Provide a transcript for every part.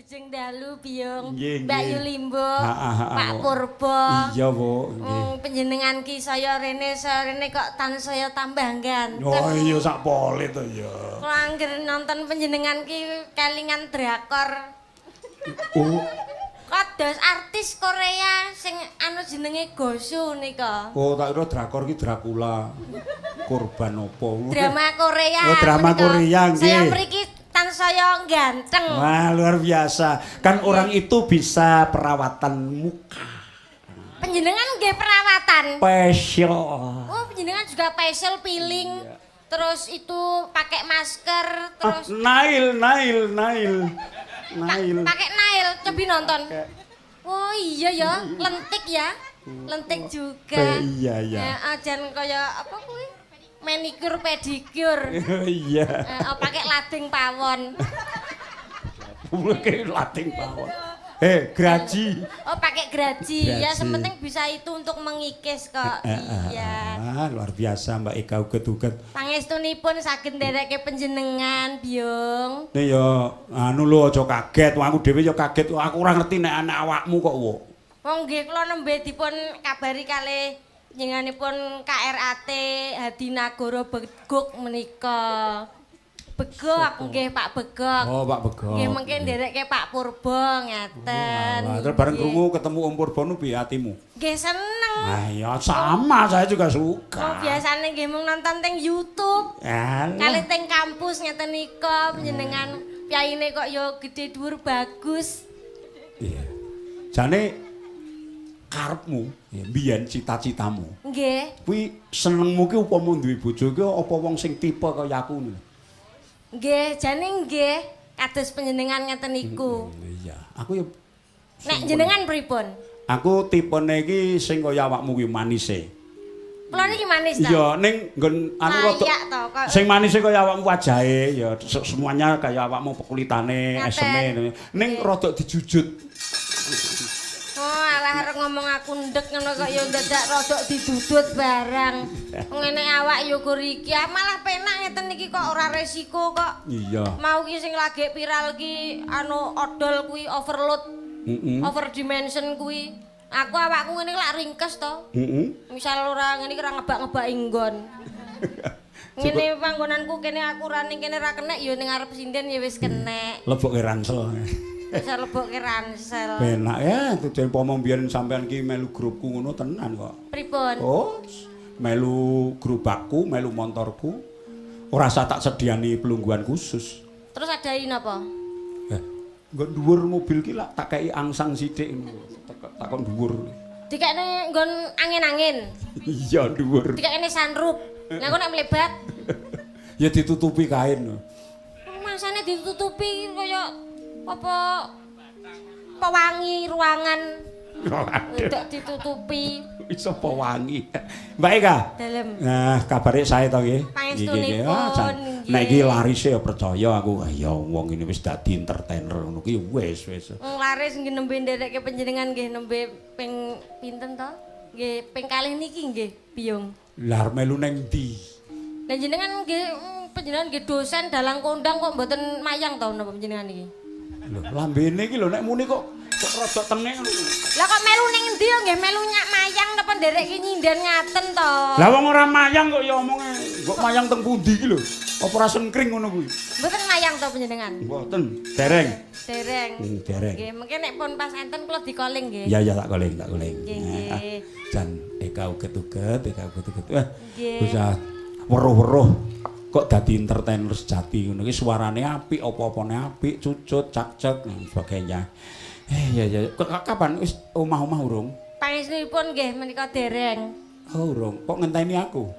Wilujeng dalu, Biyung. Nggih, Mbak nggih. Yulimbo, Ha, Pak Bu. Purbo. Iya, Bu, nggih. Panjenengan ki saya rene kok tansaya tambah ganteng. Oh iya, sak pole to ya. Kula angger nonton panjenengan ki kelingan drakor. Oh, Kados artis Korea sing anu jenenge Gosu nika. Oh, tak kira drakor ki Dracula. Korban opo? Drama Korea. Oh, drama menika. Korea, nggih. Saya mriki tansaya ganteng. Wah, luar biasa. Kan orang itu bisa perawatan muka. Panjenengan nggih perawatan. Facial. Oh, panjenengan juga facial peeling. Terus itu pakai masker, terus Ah, nail, nail, nail. Nail. Pakai nail, cobi nonton. Pakai. Oh iya ya, lentik ya. Lentik juga. Iya, iya. Ya, ajan kaya apa kuwi? Manicure pedicure. Iya. Oh, pakai lading pawon. Pakai lading pawon. Eh, graji. Oh, pakai graji. Ya, Graji. sementing bisa itu untuk mengikis kok. Iya. Ah, luar biasa Mbak Eka uget-uget. Pangestunipun saged ndereke panjenengan, Biyung. Nih ya anu lho, aja kaget. Wong aku dhewe ya kaget. Aku ora ngerti nek anak awakmu kok, wo. Wong nggih kula nembe dipun kabari kalih panjenenganipun KRAT Hadinagara Beguk menika. Begok nggih, Pak Begok. Oh, Pak Begok. Nggih mengke nderekke Pak Purbo ngaten. Wah, terus bareng krungu ketemu Om Purbo nu piye atimu? Nggih seneng. Ah iya, sama, saya juga suka. Oh, biasane nggih mung nonton teng YouTube. Alah. Kalih teng kampus ngeten nika panjenengan piyayine kok ya gedhe dhuwur bagus. Iya. Jane karepmu, ya, mbiyen cita-citamu. Nggih. Kuwi senengmu ki upama duwe bojo ki apa wong sing tipe kaya aku ngono? Nggih, jane nggih kados panjenengan ngeten niku. Iya, aku ya Nek jenengan pripun? Aku tipene iki sing kaya awakmu kuwi manise. Kula niki manis ta? Iya, ning nggon anu rada Layak to kok. Sing manise kaya awakmu wajahe ya semuanya kaya awakmu pekulitane, Ngaten. eseme. Ning rada dijujut. Oh, alah arep ngomong aku ndek ngono kok ya dadak rodok didudut barang. Ngene awak ya gur iki, ah, malah penak ngeten iki kok ora resiko kok. Iya. Mau ki sing lagi viral ki anu odol kuwi overload, over dimension kuwi. Aku awakku ngene lak ringkes to. Misal ora ngene iki ora ngebak-ngebaki nggon. Ngene panggonanku kene aku ora ning kene ra kenek ya ning arep sinden ya wis kenek. Lebokke ransel. Bisa lebokke ransel. Penak ya, tujuan pomo mbiyen sampean ki melu grupku ngono tenan kok. Pripun? Oh, melu gerobakku, melu montorku. Ora usah tak sediani pelungguan khusus. Terus adain apa? Nggon dhuwur mobil ki lak tak kei angsang sithik ngono. Tak kon dhuwur. Dikekne nggon angin-angin. Iya, dhuwur. Dikekne sunroof. Lah kok nek melebat? Ya ditutupi kain. Masane ditutupi kaya apa pewangi ruangan. Tidak ditutupi. Iso pewangi. Mbak Eka. Dalem. Nah, kabare sae to nggih. Pangestunipun, Ah, nggih. Nek iki larise ya percaya aku. Ah, ya wong ini wis dadi entertainer ngono ki wis wis. Wong laris nggih nembe nderekke panjenengan nggih nembe ping pinten to? Nggih ping kalih niki nggih, Biyung. Lah melu neng ndi? Lah jenengan nggih panjenengan nggih dosen dalang kondang kok mboten mayang to napa panjenengan iki? Lho, lambene iki lho nek muni kok kok rada tengek ngono. Lah kok melu ning endi yo nggih melu nyak mayang napa nderekke nyinden ngaten to? Lah wong ora mayang kok ya omonge. Kok mayang teng pundi iki lho? Apa ora sengkring ngono kuwi? Mboten mayang to panjenengan? Mboten, dereng. Dereng. Dereng. Nggih, mengke nek pun pas enten kula di-calling nggih. Iya ya tak calling, tak calling. Nggih, nggih. Jan Eka uget-uget, Eka uget-uget. Wah, Nggih. bisa weruh-weruh kok dadi entertainer sejati ngono iki suarane apik, apa-apane apik, cucut, cak-cek dan sebagainya. Ya ya, kapan wis omah-omah urung? Pangestunipun nggih menika dereng. Oh, urung. Kok ngenteni aku?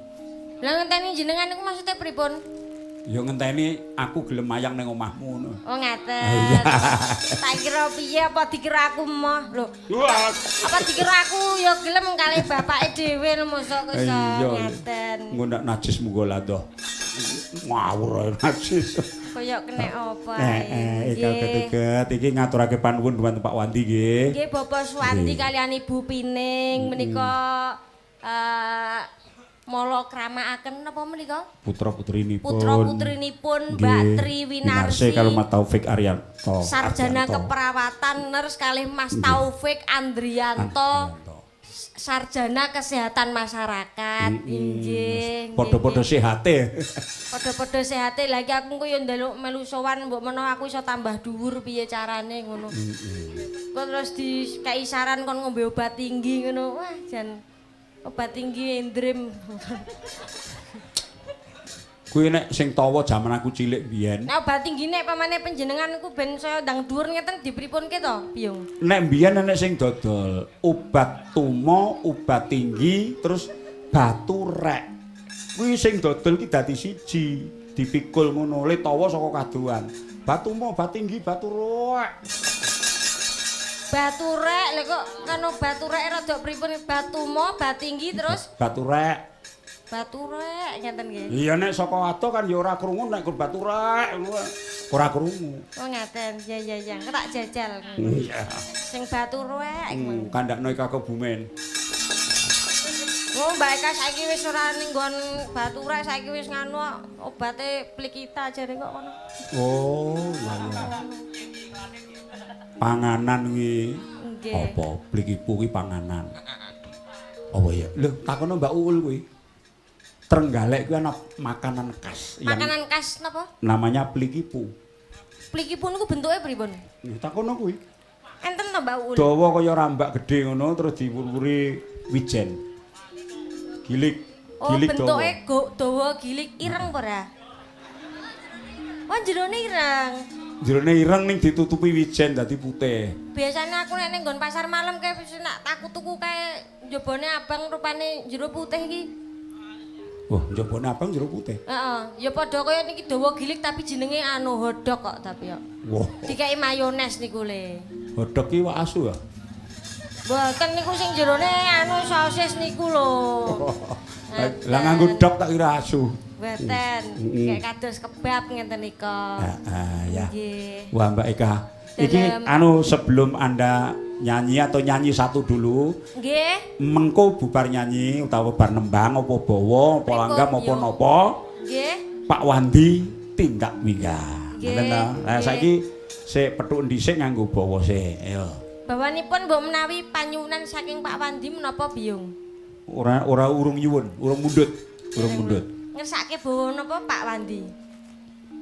Lah ngenteni jenengan niku maksudnya pripun? Ya ngenteni aku gelem mayang ning omahmu ngono. Oh ngaten. Iya. Tak kira piye apa dikira aku moh lho. Wah. Apa dikira aku ya gelem kalih bapake dhewe lho mosok iso ngaten. Engko nek najis munggo ladoh. Ngawur ae najis. Kaya kenek apa ae. Iki uget-uget iki ngaturake panuwun dhumateng Pak Wandi nggih. Nggih Bapak Suwandi kalian Ibu Pining menika mala kramakaken napa menika? Putra-putrinipun. Putra-putrinipun Mbak Tri Winarsi karo Mas Taufik Arianto. Sarjana keperawatan ners kalih Mas Taufik Andrianto. Sarjana kesehatan masyarakat. Inggih. Padha-padha sehate. Padha-padha sehate. Lah iki aku yo njaluk melu sowan mbok menawa aku iso tambah dhuwur piye carane ngono. Kok terus dikei saran kon ngombe obat tinggi ngono. Wah, jan obat tinggi endrim. Kuwi nek sing tawa jaman aku cilik biyen. Nek obat tinggi nek pamane panjenengan niku ben saya ndang dhuwur ngeten dipripunke to, Biyung? Nek biyen enek sing dodol obat tumo, obat tinggi, terus batu rek. Kuwi sing dodol ki dadi siji, dipikul ngono le tawa saka kadohan. Batu mo, obat tinggi, batu rek. Batu rek, lha kok kan batu rek rada pripun? Batu mo, obat tinggi terus batu rek. Batu rek ngeten nggih. Iya nek saka adoh kan ya ora krungu nek kur batu rek ora krungu. Oh ngaten. Ya ya ya, tak jajal. Iya. Sing batu rek iku. Kandakno Eka Kebumen. Oh Mbak Eka saiki wis ora ning nggon batu rek, saiki wis nganu obate plikita jare kok ngono. Oh, iya iya. Panganan kuwi. Nggih. Apa plikipu kuwi panganan? Apa ya? Lho, takono Mbak Uul kuwi. Trenggalek kuwi ana makanan khas. Makanan khas napa? Namanya plikipu. Plikipu niku bentuke pripun? Lho takono kuwi. Enten to Mbak Uul? Dawa kaya rambak gedhe ngono terus diwur-wuri wijen. Gilik. Oh, gilik dawa. Bentuke dawa gilik ireng apa ora? Oh, jerone ireng. Jerone ireng ning ditutupi wijen dadi putih. Biasane aku nek ning nggon pasar malam kae wis nek aku tuku kae njobone abang rupane jero putih iki. Wah, njobone abang jero putih. Heeh, ya padha kaya niki dawa gilik tapi jenenge anu hodok kok tapi ya. Wah. Dikeki mayones niku le. Hodok ki wak asu ya? Mboten niku sing jerone anu sosis niku lho. Lah nganggo dok tak kira asu. Mboten, kayak kados kebab ngenten nika. Heeh, ya. Nggih. Wah, Mbak Eka. Iki anu sebelum Anda nyanyi atau nyanyi satu dulu. Nggih. Mengko bubar nyanyi utawa bar nembang apa bawa, apa langgam apa napa. Nggih. Pak Wandi tindak minggah. Ngoten ta? Lah saiki sik petuk dhisik nganggo bawa sik. Ayo. Bawanipun mbok menawi panyuwunan saking Pak Wandi menapa Biyung? Ora ora urung nyuwun, urung mundhut, urung mundhut. Ngersake bawa napa Pak Wandi?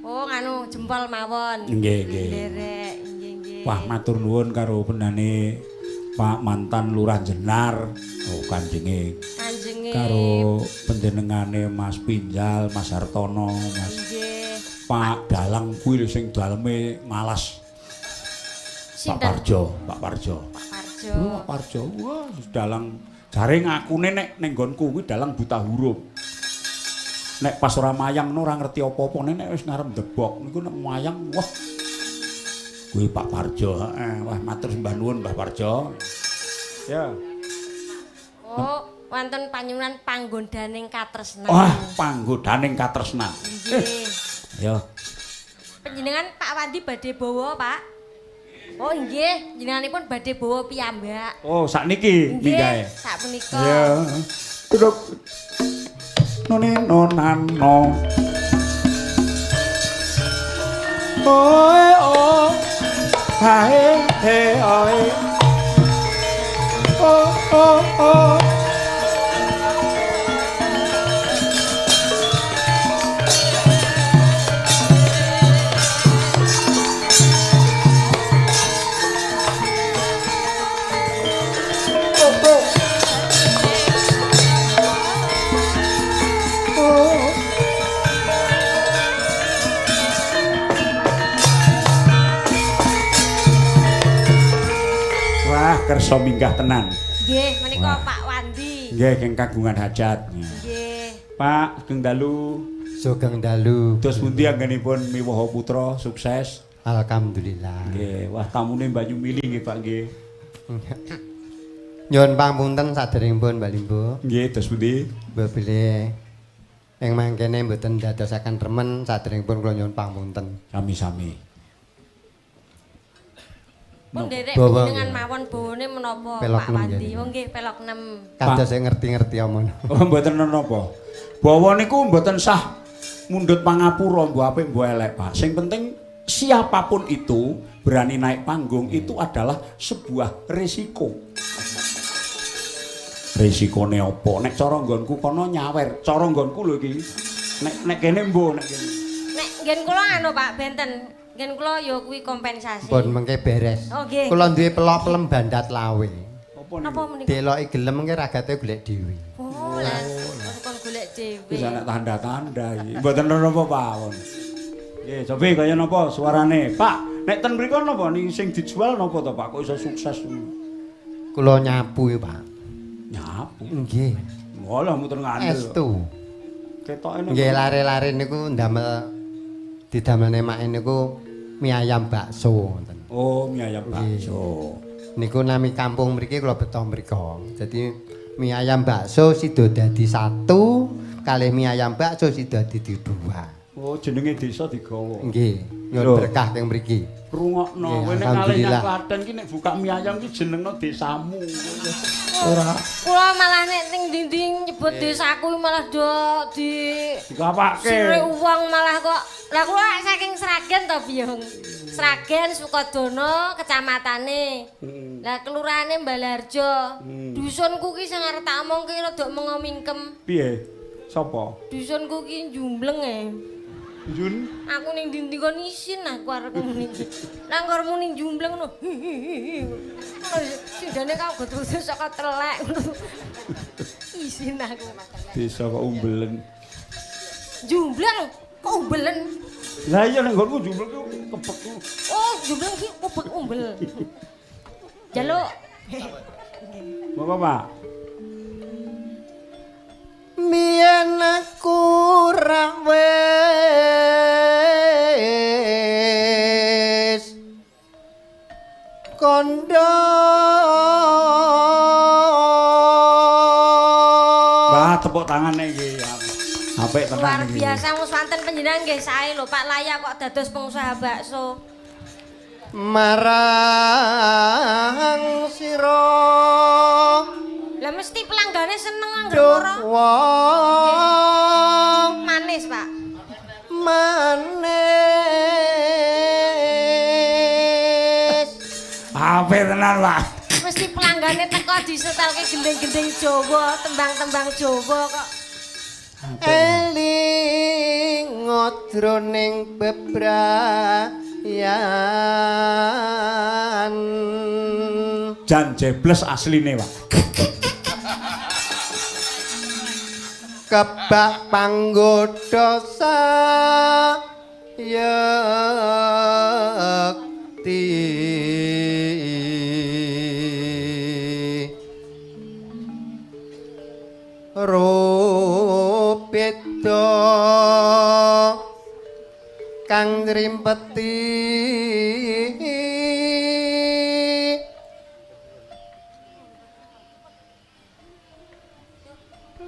Oh, nganu jempol mawon. Nggih, nggih. Nderek, nggih, nggih. Wah, matur nuwun karo penane Pak mantan Lurah Jenar. Oh, kanjenge. Kanjenge. Karo panjenengane Mas Pinjal, Mas Hartono, Mas. Nggih. Pak Dalang kuwi lho sing daleme malas. Pak Parjo, Pak Parjo. Pak Parjo. Oh, Pak Parjo. Wah, dalang jare ngakune nek ning nggonku kuwi dalang buta huruf. Nek pas ora mayang no ora ngerti apa-apa, nek wis ngarep ndebok niku nek mayang wah. Kuwi Pak Parjo, heeh. Wah, matur sembah nuwun Mbah Parjo. Ya. Oh, wonten panyuwunan panggodaning katresnan. Wah, panggodaning katresnan. Nggih. Ayo. Panjenengan Pak Wandi badhe bawa, Pak? Oh nggih, jenenganipun badhe bawa piyambak. Oh, sakniki minggahe. Sakmenika. Iya. Duduk. None nonano. Oe o. Hae he oe. O o o. Kersa minggah tenan. Nggih, menika Pak Wandi. Nggih, keng kagungan hajat. Nggih. Pak, sugeng dalu. Sugeng dalu. Dos pundi anggenipun miwaha putra sukses? Alhamdulillah. Nggih, wah tamune banyu mili nggih Pak nggih. Nyuwun pangapunten saderengipun Mbak Limbo. Nggih, dos pundi? Mbok bilih ing mangkene mboten dadosaken remen saderengipun kula nyuwun pangapunten. Sami-sami. Pun nderek panjenengan mawon bawane menapa Pak Wandi. Oh nggih pelok 6. Kados sing ngerti-ngerti omong. Oh mboten napa. Bawa niku mboten sah mundhut pangapura mbuh apik mbuh elek, Pak. Sing penting siapapun itu berani naik panggung itu adalah sebuah risiko. Risikone apa? Nek cara nggonku kono nyawer, cara nggonku lho iki. Nek kene mbuh nek kene. Nek nggen kula anu Pak benten. Nggen kula ya kuwi kompensasi. Pun mengke beres. Oh nggih. Kula duwe pelok pelem bandat lawe. Apa Napa menika? Deloki gelem mengke ragate golek dhewe. Oh, lah kon golek dhewe. Wis ana tanda-tanda iki. Mboten napa Pak. Nggih, cobi kaya napa suarane? Pak, nek ten mriku napa niki sing dijual napa to Pak? Kok iso sukses? Kula nyapu ya, Pak. Nyapu. Nggih. Walah muter ngandel. Estu. Ketoke niku. Nggih lare-lare niku ndamel didamelne make niku mie ayam bakso ngoten. Oh, mie ayam bakso. Niku nami kampung mriki kula beto mriko. Dadi mie ayam bakso sida dadi 1, kalih mie ayam bakso sida dadi 2. Oh, jenenge desa digawa. Nggih, nyuwun berkah teng mriki. Rungokno, kowe nek kalih nyang Klaten ki nek buka mie ayam ki jenengno desamu. Ora. Kula malah nek ning ndi-ndi nyebut desaku malah do di dikapake. Sire wong malah kok. Lah kula saking Sragen to, Biyung. Sragen Sukodono kecamatane. Lah kelurahane Balarjo. Dusunku ki sing arep tak omong ki rada mengomingkem. Piye? Sapa? Dusunku ki njumbleng e. Jun, aku ning ndi-ndi kon isin aku arep ngene iki. Lah ngor muni njumbleng ngono. Sindane kau gotrus saka telek ngono. Isin aku. Desa kok umbelen. Jumbleng kok umbelen. Lah iya nek nggonku jumbleng ku kebek ku. Oh, jumbleng ki kebek umbel. Jaluk. Bapak, Pak. Mbiyen aku ra wis kandha. Wah, tepuk tangan iki. Apik tenan Luar iki. Biasa wis wonten panjenengan nggih sae lho Pak layak kok dados pengusaha bakso. Marang sira. Lah mesti pelanggane seneng anggere ora. Wong manis, Pak. Manis. Apik tenan, Pak. Mesti pelanggane teko disetelke gending-gending Jawa, tembang-tembang Jawa kok. Eling ngodroning bebrayan. Jan jebles asline, Pak. Kebak panggoda sayekti rupeda kang ngrimpeti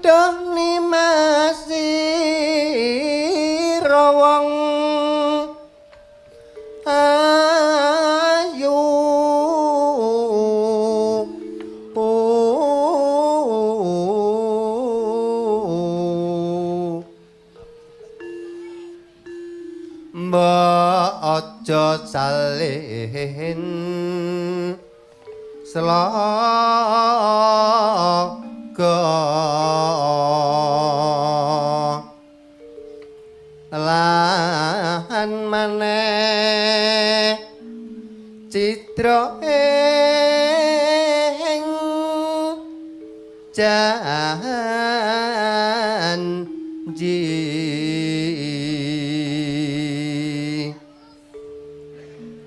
doh nimasira wong ayu mbok aja salin selaga lan maneh citra ing janji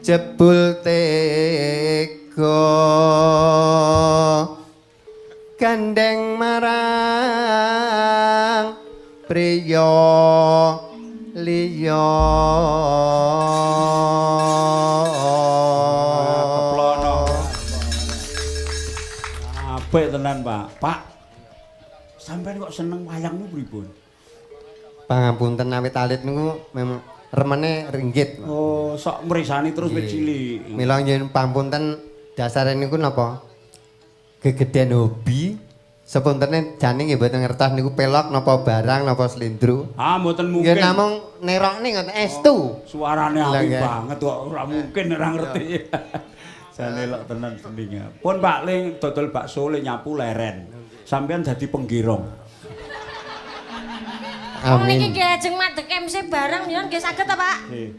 jebul tega gandeng marang priya liya. Keplono. Apik tenan, Pak. Pak, sampean kok seneng wayangmu pripun? Pangapunten awit alit niku memang Remene ringgit. Oh, sok mrisani terus wit cilik. Mila nyuwun pampunten dasare niku napa? Gegeden hobi. Sepuntene jane nggih mboten ngertos niku pelok napa barang napa slindro. Ah, mboten mungkin. Nggih namung nerokne ngoten estu. Oh, suarane apik banget kok ora mungkin ora ngerti. Jane lok tenan sendinge. Pun Pak Ling dodol bakso le nyapu leren. Sampeyan dadi penggirong. Amin. Niki nggih ajeng madhek MC bareng jenengan nggih saged ta, Pak? Nggih.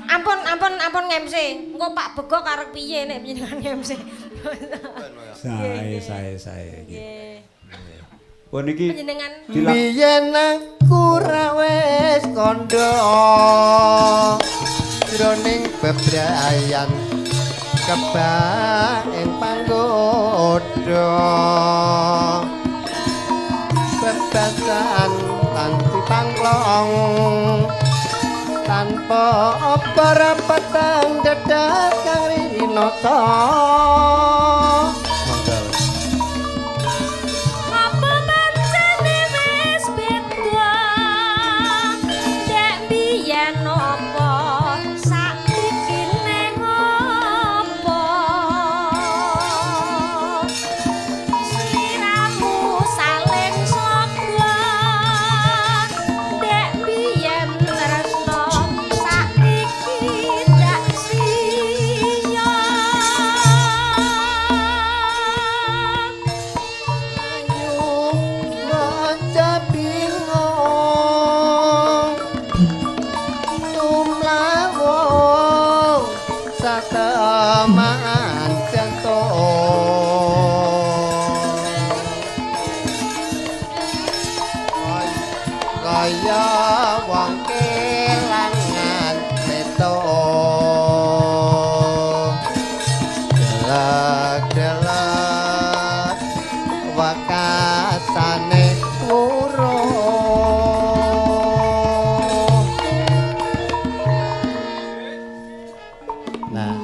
Ampun, ampun, ampun MC. Engko Pak Bego karep piye nek panjenengan MC. Sae, sae, sae nggih. Pun niki panjenengan biyen aku ra wis kandha jroning bebrayan kebak ing panggoda bebasan tanti pangklong tanpa para petang dedak kang rinata. Monggo. Apa pancene wis beda dek biyen apa saiki neng apa sliramu saling saka dek biyen tresno saiki dak siya. Ayo maca bingung tumlawung sateman jantung kaya wong kelangan metu delek-delek wekasane wurung. Nah,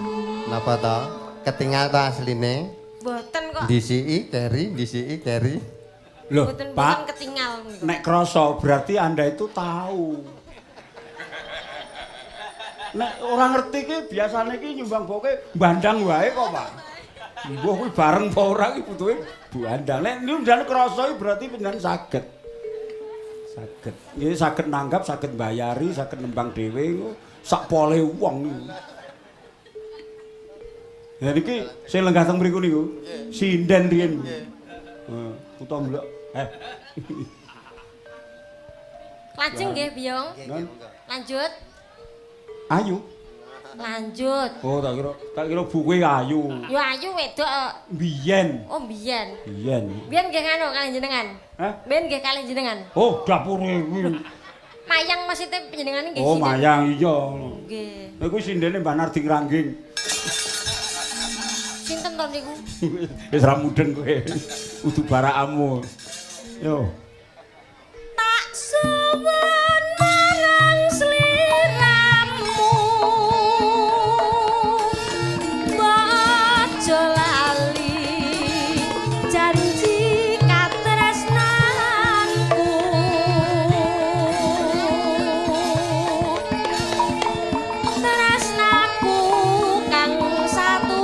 napa to? Ketinggal to asline? Mboten kok. Disiki keri, disiki keri. Loh, Mboten Pak, ketinggal niku. Nek krasa berarti Anda itu tahu. Nek ora ngerti ki biasane ki nyumbang boke bandang wae kok, Pak. Mbuh kuwi bareng apa ora ki butuhe bandang. Nek niku ndane krasa ki berarti panjenengan saged. Saged. Nggih saged nanggap, saged mbayari, saged nembang dhewe iku sak pole wong niku. Lah niki sing lenggah teng mriku niku. Sinden riyen. Heeh, kutha mblok. Lajeng nggih, Biyong. Lanjut. Ayu. Lanjut. Oh, tak kira bukuwe ayu. Ya ayu wedok. Biyen. Oh, biyen. Biyen. Biyen nggih nganu kalih jenengan. Hah? Biyen nggih kalih jenengan. Oh, dapure kuwi. Mayang maksudnya panjenengan nggih. Oh, mayang iya. Nggih. Lha kuwi sindene Mbah Nardi Ngrangking. Sinten to niku? Wis ra mudeng kowe. Udu barakamu. Yo. Tak suwun marang sliramu. Aja lali janji katresnanku. Tresnaku kang satu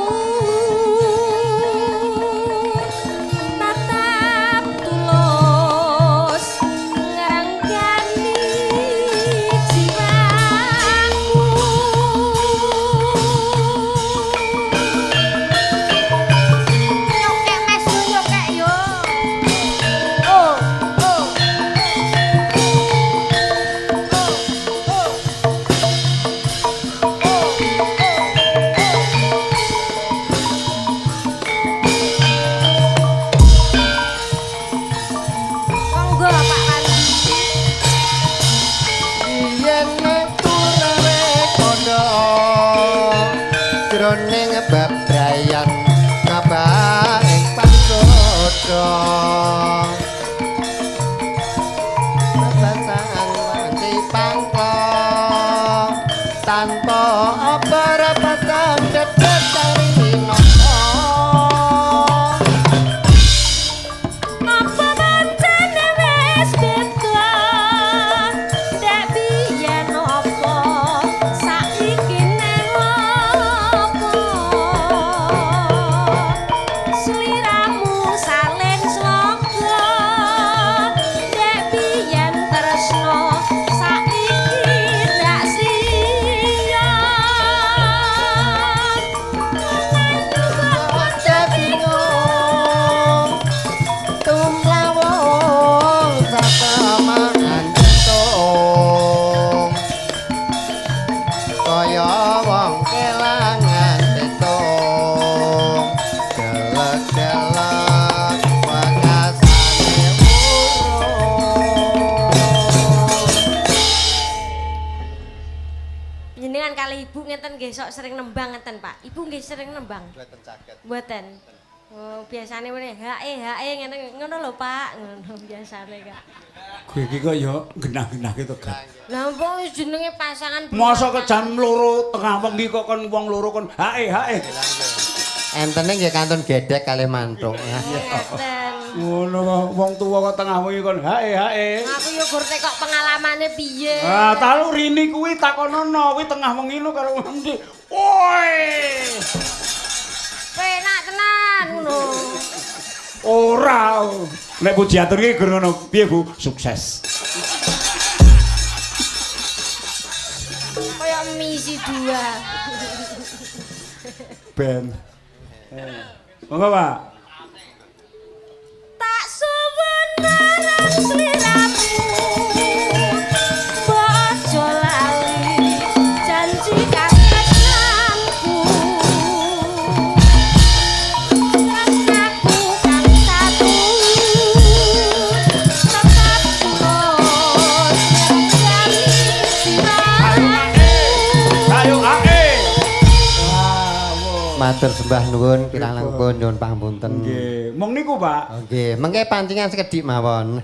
tetap tulus ngrenggani jiwaku. Nyokek Mas, nyokek yo. Oh, oh. Oh, oh. Oh, oh. Monggo Pak Wandi. Yen aku rawe kandha jroning bebrayan ngabak ing panggoda bebasan wanci pangko tanpa apa-apa dedet rinata. Apa pancene wis beda? Dek biyen apa nggih sok sering nembang ngeten, Pak. Ibu nggih sering nembang. Mboten saged. Mboten. Oh, biasane ngene hae hae ngene ngono lho, Pak. Ngono biasane kak. Kowe iki kok ya genah-genahke to, Gat. Lah mbok wis jenenge pasangan. Mosok ke jam 2 tengah wengi kok kon wong loro kon hae hae. Entene nggih kantun gedhek kalih mantuk. Ngeten. Ngono kok wong tuwa kok tengah wengi kon hae hae. Aku yo gur tekok pengalamane piye. Ah, talu rini kuwi takonono kuwi tengah wengi no karo mesti. Woi. Penak tenan ngono. Ora. Nek pujiatur iki gur ngono. Piye, Bu? Sukses. Kaya misi dua. Ben. Monggo, Pak. Tak suwun marang sliramu. Bojo lali janji katresnanku. Tresnaku kang satu. Tetep tulus ngrembani siramu. Ayo ae. Matur sembah nuwun kirang langkung nyuwun pangapunten. Nggih, mong niku, Pak. Nggih, mengke pancingan sekedhik mawon.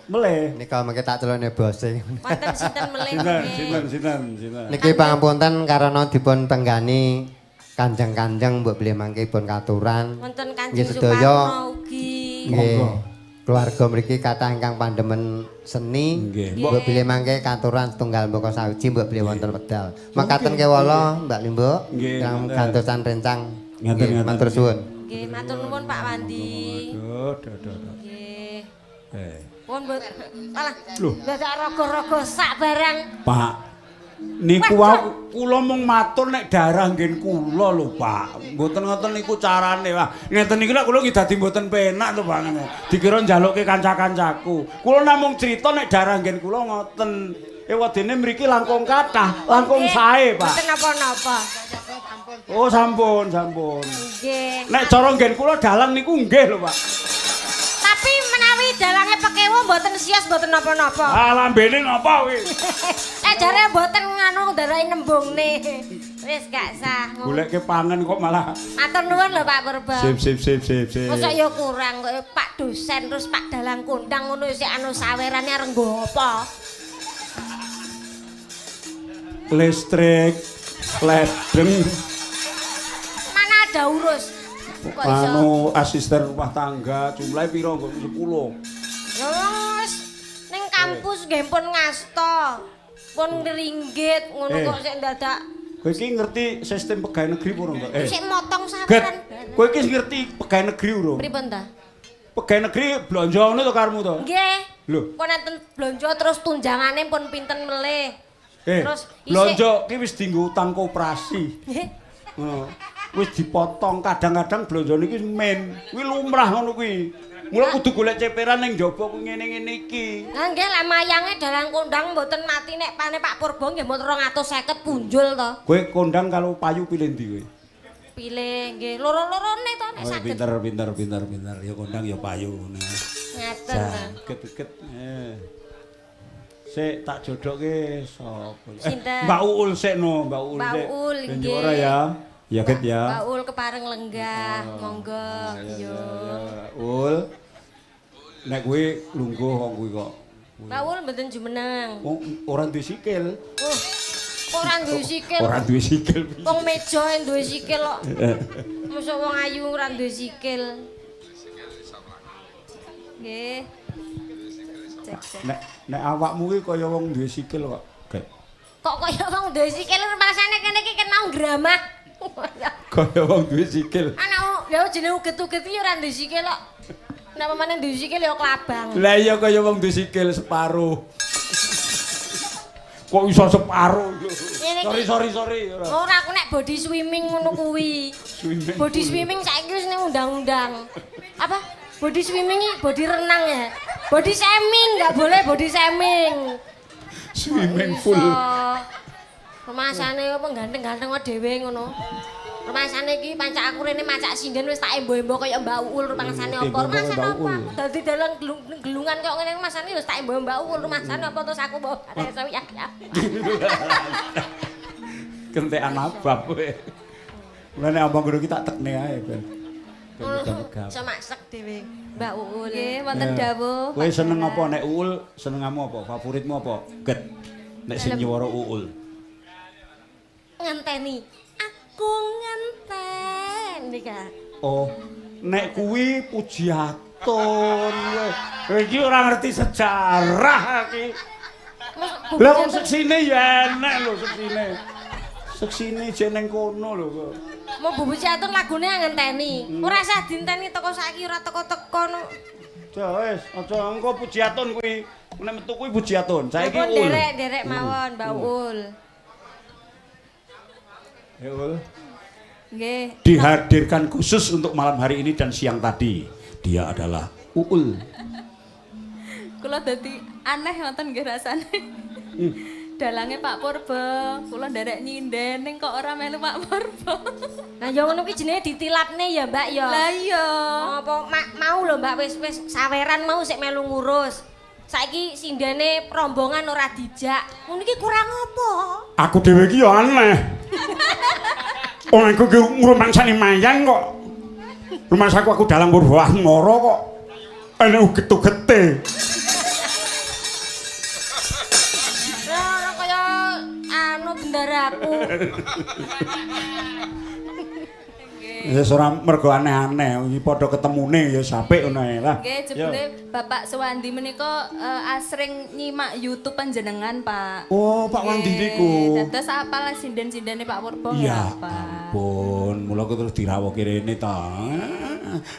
Melih. Nika mengke tak celone bose. Wonten sinten melih? Sinten, sinten, sinten, sinten. Niki pangapunten karena dipun tenggani kanjeng-kanjeng mbok bilih mangke pun katuran. Wonten Nggih Kanjeng sedaya. Suparno ugi. Nggih. Monggo. Keluarga mriki kathah ingkang pandemen seni. Nggih. Mbok bilih mangke katuran setunggal mboko sawiji mbok bilih wonten wedal. Makaten kewala Mbak Limbuk Nggih, ingkang ngaten. gantosan rencang. Ngaten, Nggih, ngaten. Matur suwun. Nggih, matur nuwun Pak Wandi. Aduh, aduh, aduh. Nggih. Eh. Pun mbok alah. Loh. Dadak rogo-rogo sak barang. Pak, niku wau kula mung matur nek daerah nggen kula lho, Pak. Mboten ngoten niku carane, Pak. Ngeten niki lek kula nggih dadi mboten penak to, Pak. Dikira njalukke kanca-kancaku. Kula namung crita nek daerah nggen kula ngoten. Ewadene mriki langkung kathah, langkung sae, Pak. Mboten napa-napa. Oh, sampun, sampun. Nggih. Nek cara nggen kula dalang niku nggih lho, Pak. Tapi menawi dalange pekewo mboten sios mboten napa-napa. Ah, lambene napa kuwi? Jare mboten nganu ndarai nembungne. Wis gak sah. Goleke pangan kok malah. Matur nuwun lho Pak Purba. Sip, sip, sip, sip, sip. Mosok ya kurang kok Pak dosen terus Pak dalang kondang ngono isih anu sawerane arep nggo apa? Listrik, ledeng, Mana ada urus. Kok iso? anu asisten rumah tangga jumlahe piro kok 10. Ya wis ning kampus nggih pun ngasta. Pun ringgit ngono kok sik ndadak. Kowe iki ngerti sistem pegawai negeri urung to? Sik motong Get, saweran. kowe iki ngerti pegawai negeri urung? Pripun ta? Pegawai negeri blonjo ngono to karepmu to? Nggih. Lho. Pun enten blonjo terus tunjangane pun pinten melih. Terus blonjo ki wis dienggo utang koperasi. Nggih. Ngono. Wis dipotong kadang-kadang blonjone iki men. Kuwi lumrah ngono kuwi. Mula kudu golek ceperan ning njaba kuwi ngene-ngene iki. Lah nggih lah mayange dalang kondang mboten mati nek pane Pak Purbo nggih mboten 250 punjul to. Kowe kondang kalau payu pilih ndi kowe? Pilih nggih loro-lorone to nek Oh, saged. pinter pinter pinter pinter. Ya kondang ya payu ngono. Ngaten ta. Get-get. Sik tak jodokke sapa? Sinten? Mbak Uul sik no, Mbak Uul Mbak sik. Uul, Ben nggih. ora ya. Ya get ya. Mbak Uul kepareng lenggah, monggo. Ya, Yo. ya, Ul. Nek kowe lungguh kok kuwi kok. Mbak Uul mboten jumeneng. Wong ora duwe sikil. Oh. Ora duwe sikil. Ora duwe sikil. Wong meja duwe sikil kok. Mosok wong ayu ora duwe sikil. Nggih. Cek, cek. Nek nek awakmu ki kaya wong duwe sikil kok. Gek. Kok kaya wong duwe sikil rumasane kene iki kena ngramah. Kaya wong duwe sikil. Anak ya jenenge uget-uget iki ora duwe sikil kok. Nek pamane duwe sikil ya klabang. Lah iya kaya wong duwe sikil separo. Kok iso separo? Sorry sorry sorry. Ora aku nek body swimming ngono kuwi. Swimming. Body swimming saiki wis ning undang-undang. Apa? Body swimming iki body renang ya. Body shaming enggak boleh body shaming. Swimming pool. Rumasane apa ganteng-ganteng kok dhewe ngono. Rumasane iki pancak aku rene macak sinden wis tak embo-embo kaya Mbak Uul rumasane apa. Rumasane apa aku dadi dalang gelungan kok ngene rumasane wis tak embo Mbak Uul rumasane apa terus aku mbok ya ya. Kentekan abab kowe. Mulane nek omong ngono ki tak tekne ae ben. Ben. Semaksek dhewe Mbak Uul. Nggih, wonten dawuh. Kowe seneng apa nek Uul, senengamu apa? Favoritmu apa? Get. Nek sing nyuwara Uul. Ngenteni. Aku ngenteni ka. Oh, nek kuwi pujiatun kowe. Kowe iki ora ngerti sejarah iki. Lah wong seksine ya enek lho seksine. Seksine jek ning kono lho kok. Mau Bu Pujiatun lagune ngenteni. Ora usah dienteni teko saiki ora teko-teko no. Aja wis, aja engko Pujiatun kuwi. Nek metu kuwi Pujiatun. Saiki Uul. Derek-derek mawon Mbak Uul. Ya Uul. Nggih. Dihadirkan khusus untuk malam hari ini dan siang tadi. Dia adalah Uul. Kula dadi aneh wonten nggih rasane. Dalange Pak Purba, kula nderek nyinden ning kok ora melu Pak Purba. Lah ya ngono kuwi jenenge ditilapne ya, Mbak ya. Lah iya. Apa mau lho Mbak wis wis saweran mau sik melu ngurus. Saiki sindene rombongan ora dijak. Ngono iki kurang apa? Aku dhewe iki ya aneh. Wong aku ki ngrumangsani mayang kok. Rumangsaku aku dalang Purba Asmara kok. Enek uget-ugete. Ora kaya anu bendaraku. Ya ora mergo aneh-aneh, iki padha ketemune ya apik ngono ae lah. Nggih, jebule Bapak Suwandi menika asring nyimak YouTube panjenengan, Pak. Oh, Pak Wandi niku. Dados apal sinden-sindene Pak Purba Ya ampun, mula kok terus dirawuhke rene ta.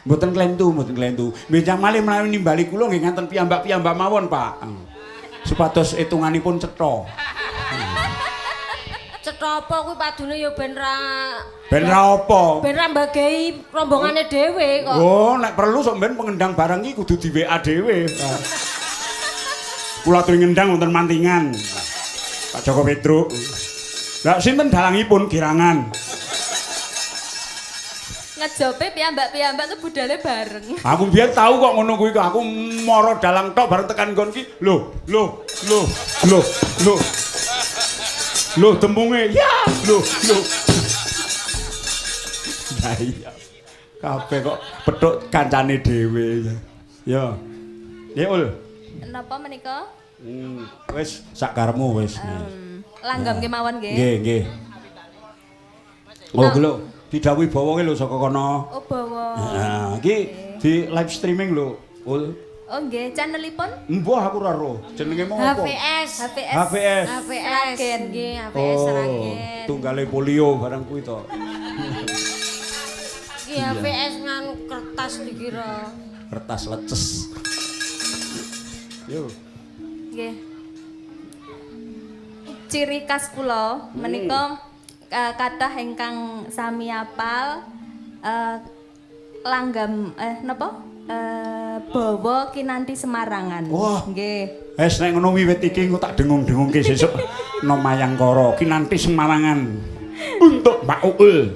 Mboten klentu, mboten klentu. Benjang malih menawi nimbali kula nggih nganten piyambak-piyambak mawon, Pak. Supados itunganipun cetha. Cetha apa kuwi padune ya ben ra ben ra apa? Ben ra mbagei rombongane dhewe kok. Oh, nek perlu sok ben pengendang barang iki kudu di WA dhewe. Kula aturi ngendang wonten mantingan. Pak Joko Petruk. Lah sinten dalangipun kirangan? Ngejope piyambak-piyambak tuh budale bareng. Aku biyen tau kok ngono kuwi kok aku mara dalang tok bareng tekan nggon ki. Lho, lho, lho, lho, lho. Lho tempunge. Ya, lho, lho. Lah iya. Kabeh kok petuk kancane dhewe. Ya. Ya Ul. Napa menika? Wis sak karepmu wis. Langgam kemawon nggih. Nggih, nggih. Oh, lho, didhawuhi bawa ki lho saka kono. Oh, bawa. Heeh, iki di live streaming lho, Ul. Oh nggih, channelipun? Mbuh aku ora roh. Jenenge mau apa? HVS. HVS. HVS. HVS. Nggih, HVS Sragen. Tunggale polio barang kuwi to. Iki HVS nganu kertas dikira. Kertas leces. Yo. Nggih. Ciri khas kula menika kathah ingkang sami apal langgam napa? Bawa kinanti Semarangan. Nggih. Wis nek ngono wiwit iki engko tak dengung-dengungke sesuk no Mayangkara kinanti Semarangan untuk Mbak Uul.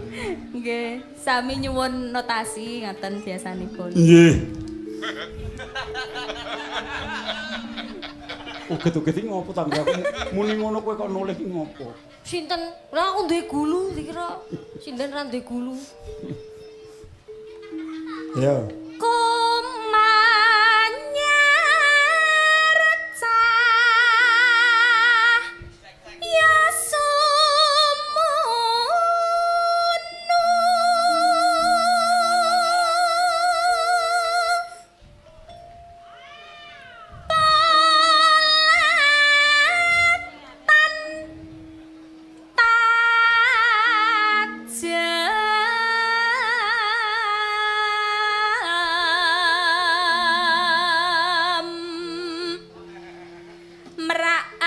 Nggih, sami nyuwun notasi ngaten biasanipun. Nggih. Uget-uget iki ngopo ta aku muni ngono kowe kok noleh iki ngopo? Sinten? Lah aku duwe gulu dikira. Sinten ra duwe gulu. Ya. Kumanyar cah ya sumono palatan tajam meraati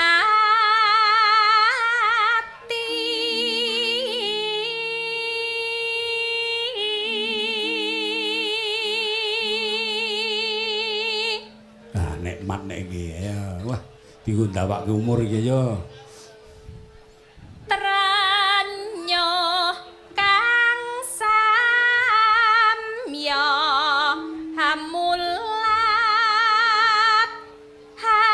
Ah nikmat nek iki ya. Wah, dienggo ndawake umur iki ya. Tranyo kang samya hamulat ha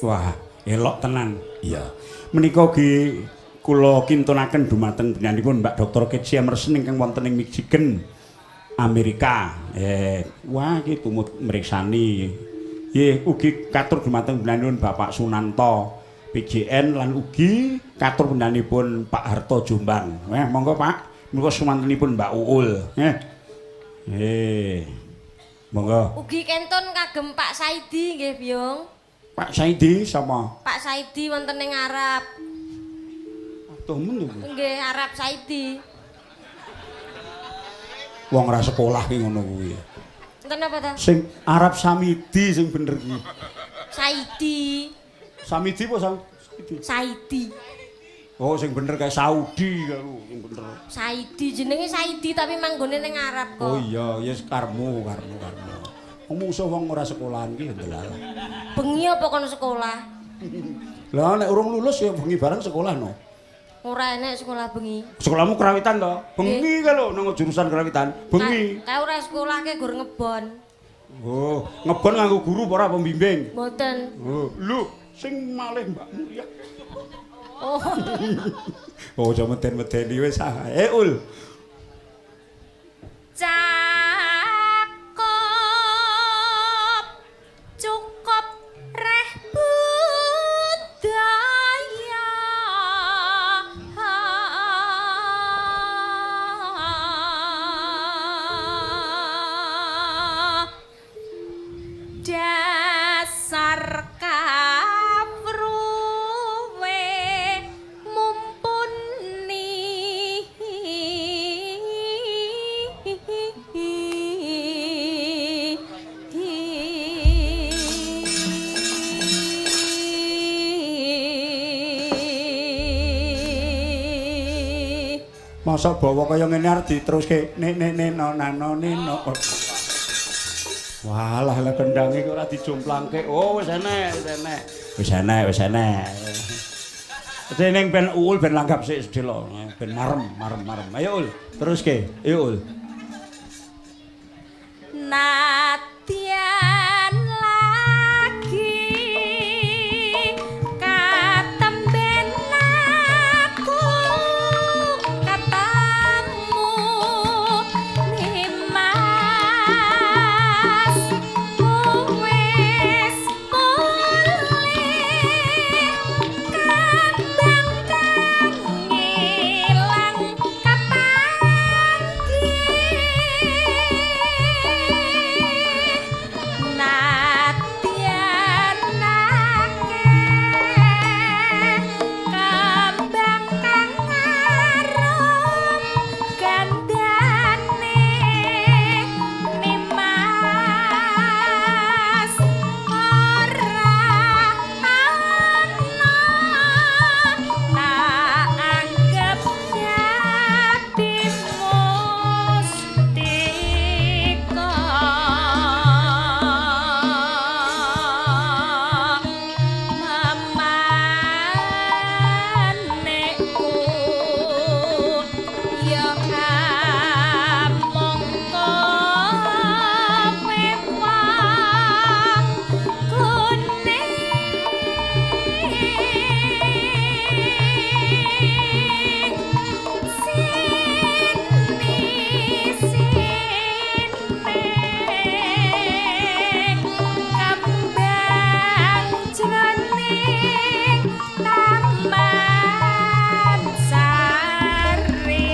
Wah, elok tenan. Iya. Menika ugi kula kintunaken dumateng panjenenganipun Mbak Dr. Ketsia Emerson ingkang wonten ing Michigan, Amerika. Wah iki tumut mriksani. Nggih, ugi katur dumateng panjenenganipun Bapak Sunanto PJN lan ugi katur panjenenganipun Pak Harto Jombang. Monggo Pak, menika sumantenipun Mbak Uul. Monggo. Ugi kentun kagem Pak Saidi nggih, Biyung. Pak Saidi sama? Pak Saidi wonten ing Arab. Aduh men lho. Nggih, Arab Saidi. Wong ora sekolah ki ngono kuwi. Enten apa ta? Sing Arab Samidi sing bener ki. Saidi. Samidi apa Saidi? Saidi. Oh, sing bener kae Saudi karo sing bener. Saidi jenenge Saidi tapi manggone ning Arab kok. Oh iya, ya karmu. Wong musuh wong ora sekolahan ki ya ndelalah. Bengi apa kono sekolah? Lah nek urung lulus ya bengi bareng sekolah no. Ora enek sekolah bengi. Sekolahmu kerawitan to? Bengi kae lho nang jurusan kerawitan. Bengi. Kae ora sekolah ke gur ngebon. Oh, ngebon nganggo guru apa ora pembimbing? Mboten. Oh, lho sing malih Mbak Muria. Oh. Oh, aja meden-medeni wis ah. Ul. Cukup reh budaya. Dasar kawruwe mumpuni. Masa bawa kaya ngene arep diteruske nek nek nek no nano nino. Walah lah kendange iki ora dijomplangke. Oh wis enek, wis enek. Wis enek, wis enek. Ning ben Uul ben langgap sik sedelo, ben marem, marem, marem. Ayo Ul, teruske. Ayo Ul. Nadyan lagi katemben aku ketemu Nimas wis mulih kembang kang ngilang kapanggih. Nadyan akeh kembang kang arum gandane Nimas ora ana tak anggep dadi mustika. Memanekku ya kamangka mewah kuning sini sini kembang jroning taman sari.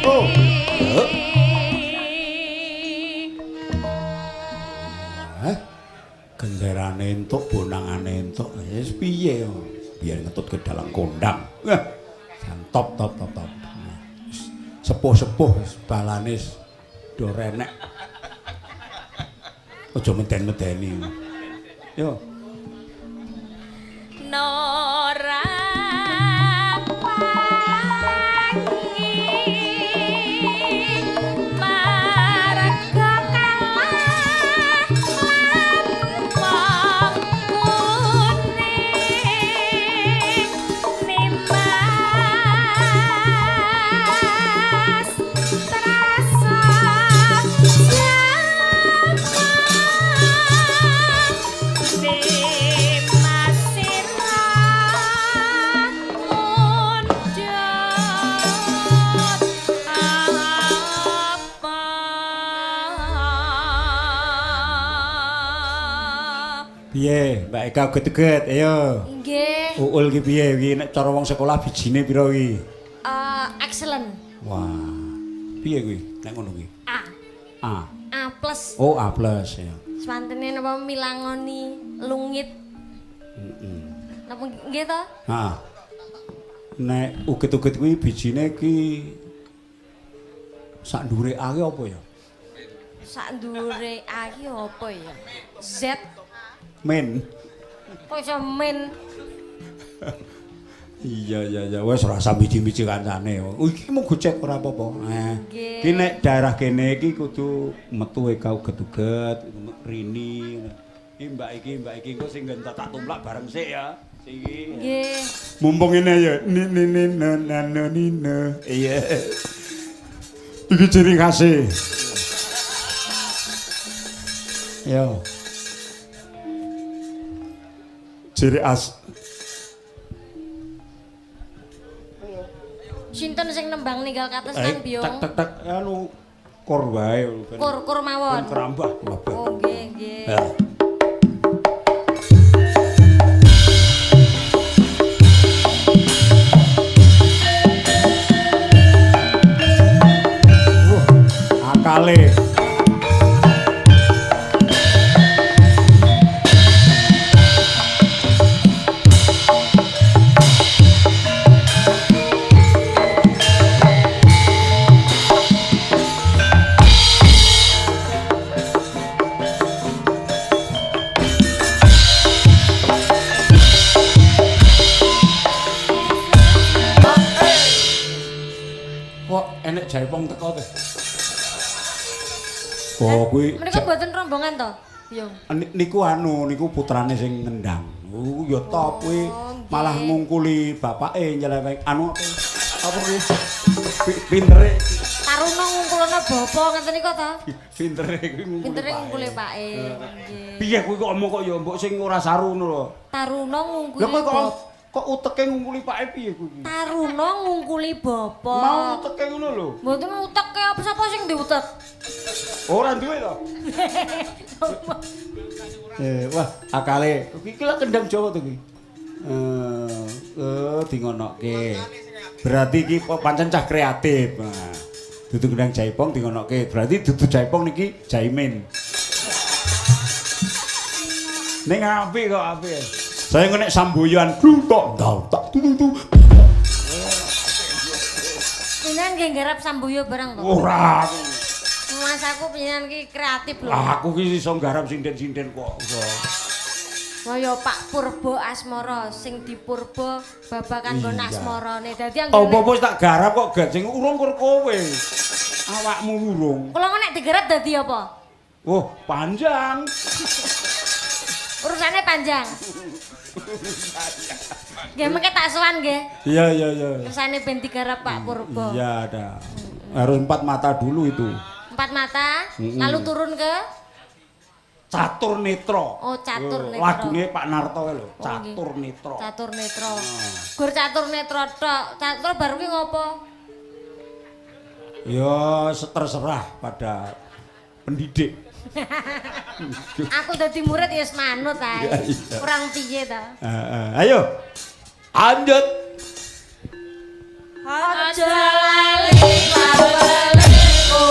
Oh. Genderane entuk, bonangane entuk. Wis piye yo? Biar ngetut ke dalam kondang. Wah, jan top top top top. Wis sepuh-sepuh wis balane wis do renek. Aja meden-medeni. Yo. Nora wangi marga kalah lan wong kuning Nimas trasa jaman. Mbak Eka uget-uget, ayo. Nggih. Uul ki piye iki nek cara wong sekolah bijine pira iki? Excellent. Wah. Piye kuwi nek ngono kuwi? A. A. A plus. Oh, A plus ya. Swantene napa milangoni lungit. Heeh. Napa nggih to? Heeh. Nek uget-uget kuwi bijine ki sak ndure A ki apa ya? Sak ndure A ki apa ya? Z. Men. Kok iso men? Iya, wis ora usah miji-miji kancane. Iki mung gocek ora apa-apa. Nggih. Ki nek daerah kene iki kudu metu Eka uget-uget, rini. Iki mbak iki engko sing nggen tak tumplak bareng sik ya. Sing iki. Nggih. Mumpung ngene ya. Ni ni ni na na na ni na. Iya. Iki ciri khase. Yo. Ciri as. Sinten sing nembang ninggal katesan, Biyung? Tek tek tek anu kor wae. Kur-kur mawon. Ben kerambah mlebu. Oh, nggih, nggih. Ya. Wah, akale. Kok enek jaipong teko to? Oh, kuwi Menika mboten rombongan to, Biyung? Niku anu, niku putrane sing ngendang. Ya top kuwi malah ngungkuli bapake nyeleweng anu apa kuwi? Pintere Taruna ngungkulono bapa ngeten niku to? Pintere kuwi ngungkuli. Pintere ngungkuli pake. Nggih. Piye kuwi kok omong kok ya mbok sing ora saru ngono lho. Taruna ngungkuli. Lha kok kok uteke ngungkuli pake piye kuwi? Taruna ngungkuli bapa. Mau uteke ngono lho. Mboten uteke apa sapa sing diutek? Ora duwe to. Wah, akale. Iki lak kendang Jawa to kuwi. Dingonokke. Berarti iki pancen cah kreatif. Nah, dudu kendang jaipong dingonokke. Berarti dudu jaipong niki jaimin. Ning apik kok apik. Saya nek samboyan gluntok tak tu. Panjenengan nggih nggarap samboyo barang to? Ora. Mas aku panjenengan ki kreatif lho. Aku ki iso nggarap sinden-sinden kok. Kaya Pak Purbo Asmara sing dipurbo babakan nggon asmarane. Dadi anggere apa-apa wis tak garap kok gak sing urung kur kowe. Awakmu urung. Kula nek digarap dadi apa? Oh, panjang. Urusane panjang. Nggih mengke tak sowan nggih. Iya iya iya. Kersane ben digarap Pak Purbo. Iya ada. Harus empat mata dulu itu. Empat mata, lalu turun ke Catur Netra. Oh, Catur Netra. Lagune Pak Narto lho, Catur Netra. Catur Netra. Gur Catur Netra tok. Catur baru ki ngopo? Ya terserah pada pendidik. Aku dadi murid ya wis manut ae. Kurang piye ta? Ayo. Lanjut. Aja lali pawelku.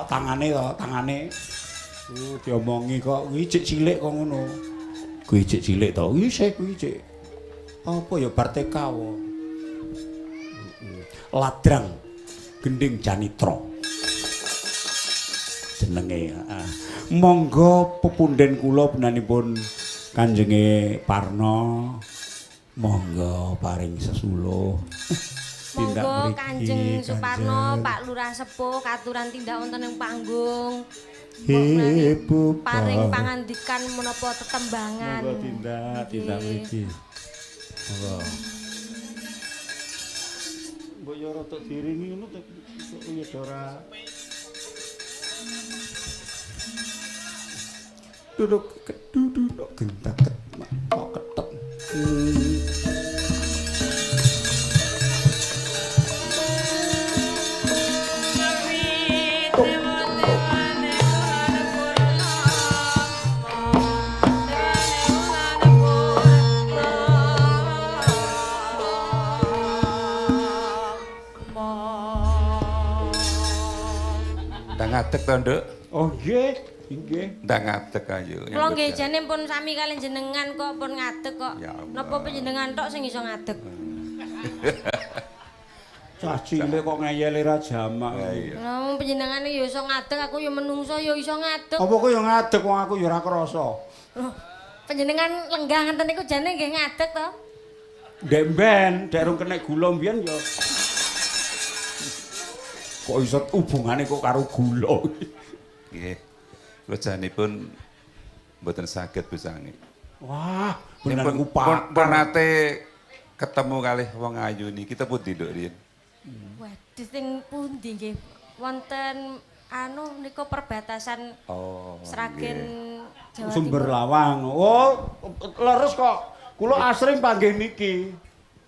Tangane to, tangane. Diomongi kok kuwi cik cilik kok ngono. Kuwi cik cilik to. Isih kuwi cik. Apa ya bar TK wae. Ladrang Gending Janitra. Jenenge, heeh. Monggo pepunden kula benanipun Kanjenge Parno. Monggo paring sesuluh. Monggo Kanjeng Suparno, Pak Lurah Sepuh katuran tindak wonten ing panggung. Ibu paring pangandikan menapa tetembangan. Monggo tindak mriki. Monggo. Mbok yo rada diiringi ngono to ya ora. Duduk keduduk gentak kok ketek. Ndang ngadeg to, Nduk? Oh nggih, nggih. Ndang ngadeg ayo. Kula nggih jane pun sami kali jenengan kok pun ngadeg kok. Napa panjenengan tok sing iso ngadeg? Cah cilik kok ngeyele ra jamak. Lah wong panjenengane ya iso ngadeg, aku ya menungso ya iso ngadeg. Apa kok ya ngadeg wong aku ya ora krasa. Loh, panjenengan lenggah ngenten niku jane nggih ngadeg to? Ndek mben, dek rung kenek gula mbiyen ya. Kok iso hubungane kok karo gula? Nggih. Kula janipun mboten saged busange. Wah, bener kupakar. Pun nate ketemu kalih wong ayu niki tep pundi, Nduk riyin? Waduh, sing pundi nggih? Wonten anu nika perbatasan Sragen Jawa Timur. Sumber Lawang. Oh, leres kok. Kula asring panggih niki.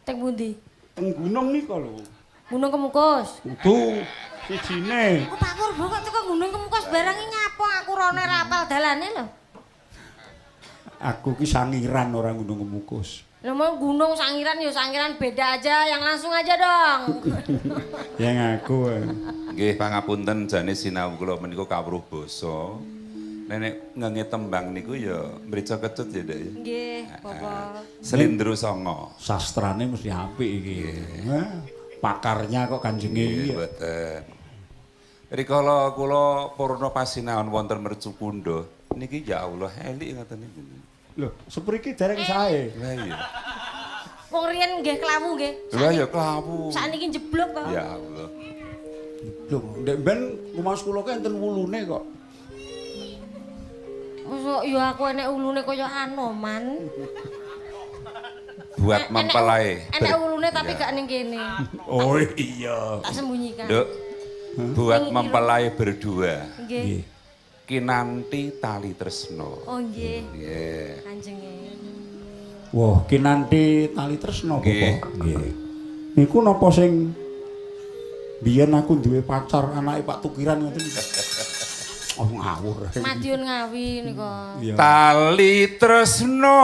Teng pundi? Teng gunung nika lho. Gunung Kemukus. Kudu sijine. Oh, Pak Purbo kok teko Gunung Kemukus barang iki nyapa aku rone ra apal dalane lho. Aku ki sangiran ora Gunung Kemukus. Lho mau gunung sangiran ya sangiran beda aja, yang langsung aja dong. Yang aku. Nggih, pangapunten jane sinau kula menika kawruh basa. Nek ngenge tembang niku ya mrica kecut ya, Nduk ya. Nggih, Bapak. Slendro Sanga. Sastrane mesti apik iki. Pakarnya kok kanjenge iki. Mboten. Rikala kula purna pasinaon wonten Mercukundha niki ya Allah elik ngoten niku. Lho, sepriki dereng sae. Lah iya. Wong riyen nggih klawu nggih. Lah ya klawu. Sakniki njeblok to. Ya Allah. Lho, ndek ben rumaos kula ki enten wulune kok. Mosok ya aku enek wulune kaya Anoman. Buat mempelai. Enek wulune tapi gak ning kene. Oh iya. Tak sembunyikan. Nduk, buat mempelai berdua. Nggih. Kinanti tali tresno. Oh nggih. Nggih. Kanjenge. Wah, kinanti tali tresno, Bapak. Nggih. Niku napa sing biyen aku duwe pacar anake Pak Tukiran ngoten niku. Oh ngawur. Madiun Ngawi nika. Tali tresno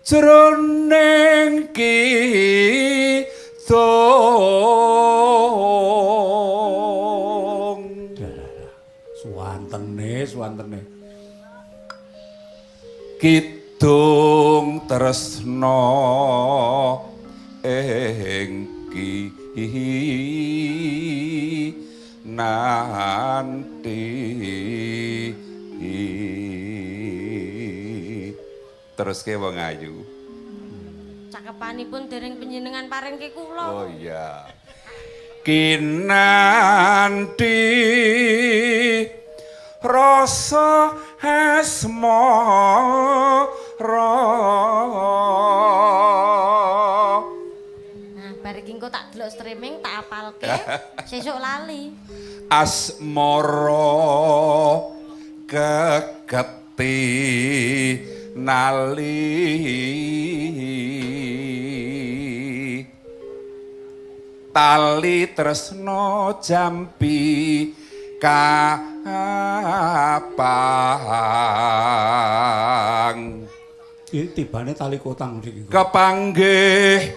jroning kidung. Suwantene, suwantene. Kidung tresno ing nanti. Teruske wong ayu. Cakepanipun dereng panjenengan paringke kula. Oh iya. Kinanti rasa asmara. Nah, bar iki engko tak delok streaming tak apalke, sesuk lali. Asmara keketi nali tali tresno jampi kapang. Iki tibane tali kotang mriki. Kepanggih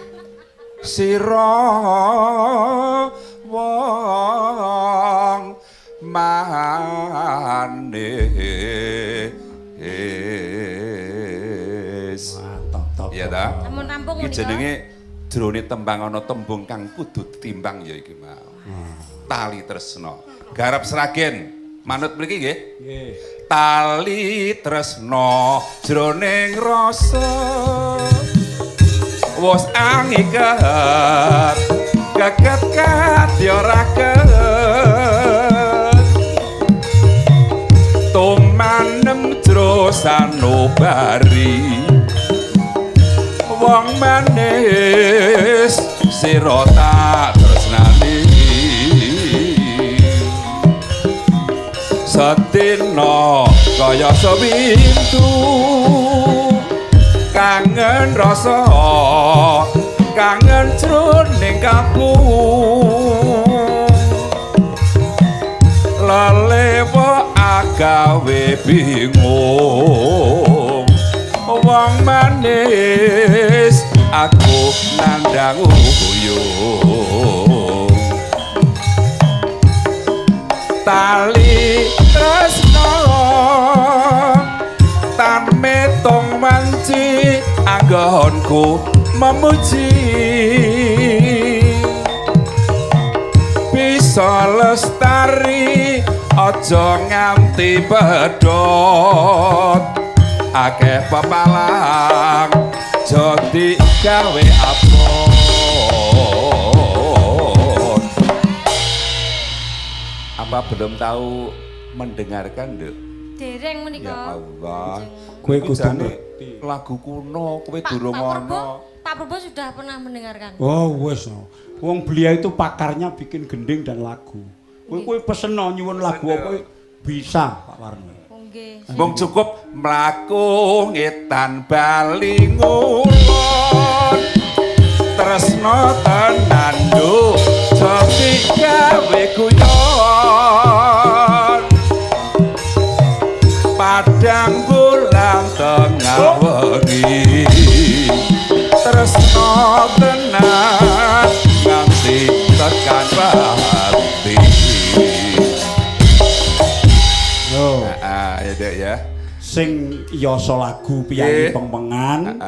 sira wong manis. Wah, top top. Iya ta? Sampun rampung Iki menika. jenenge jrone tembang ana tembung kang kudu ditimbang ya iki mau. Tali tresno. Garap Sragen. Manut mriki nggih? Nggih. Tali tresno jroning rasa wis angiket keket kadya raket tumanem jro sanubari Wong manis sira tak tresnani. Sedina kaya sewindu kangen rasa kangen jroning kalbu. Lelewa agawe bingung wong manis aku nandang uyung. Tali tresno tan metong wanci anggonku memuji. Bisa lestari aja nganti pedhot akeh pepalang jodi gawe abot. Apa belum tahu mendengarkan, Nduk? Dereng menika. Ya Allah. Kowe kudu ngerti lagu kuno, kowe durung ana. Pak Purbo sudah pernah mendengarkan. Oh, wis. Wong beliau itu pakarnya bikin gending dan lagu. Kowe kowe pesen nyuwun lagu apa bisa, Pak Warno. Nggih. Mung cukup mlaku ngetan bali ngulon. Tresno tenan nduk jati gawe guyon. Padang bulan tengah wengi. Tresno tenan nganti tekan pati. Loh. Ya Dek ya. Sing yasa lagu piyayi pengpengan,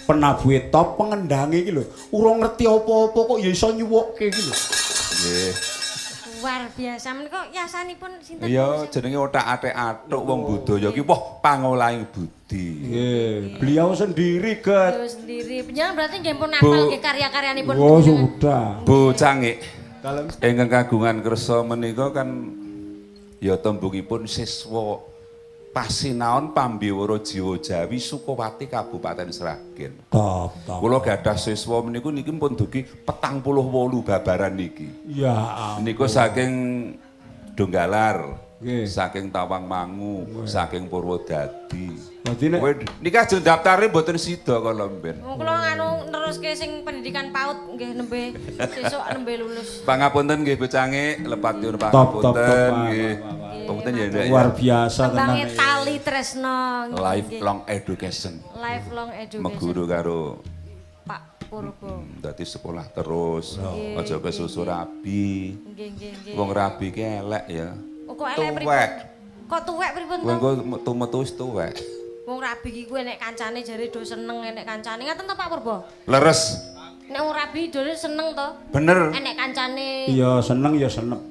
penabuhe top pengendange iki lho. Urung ngerti apa-apa kok ya iso nyuwukke iki lho. Nggih. Luar biasa menika yasanipun sinten? Iya, jenenge othak-athik-athuk wong budaya iki wah pangolahing budi. Nggih, beliau sendiri, Get. Beliau sendiri. Panjenengan berarti nggih pun hafal nggih karya-karyanipun. Oh, sudah. Bu Cangik. Ingkang kagungan kersa menika kan ya tembungipun siswa pasinaon pambiwara jiwa Jawi Sukawati Kabupaten Sragen. Top, top. Kula gadah siswa meniku niki pun dugi 48 babaran niki. Ya ampun. Niku saking Donggalar, saking Tawangmangu, saking Purwodadi. Dadi nek niki ajeng daftare mboten sida kala mben. Wong kula nganu neruske sing pendidikan PAUD nggih nembe sesuk nembe lulus. Pangapunten nggih Bu Cangik, lepat nyuwun pangapunten nggih. Pangapunten ya Ndek. Luar biasa tenan. Tembange tali tresno. Lifelong education. Lifelong education. Meguru karo Pak Purbo. Dadi sekolah terus, aja kesusu rabi. Nggih, nggih, nggih. Wong rabi ki elek ya. Oh, kok elek pripun? Kok tuwek pripun to? Wong kok metu-metu wis tuwek. Wong rabi ki kuwi nek kancane jare do seneng enek kancane. Ngaten to Pak Purbo? Leres. Nek wong rabi do seneng to? Bener. Enek kancane. Iya, seneng ya senep.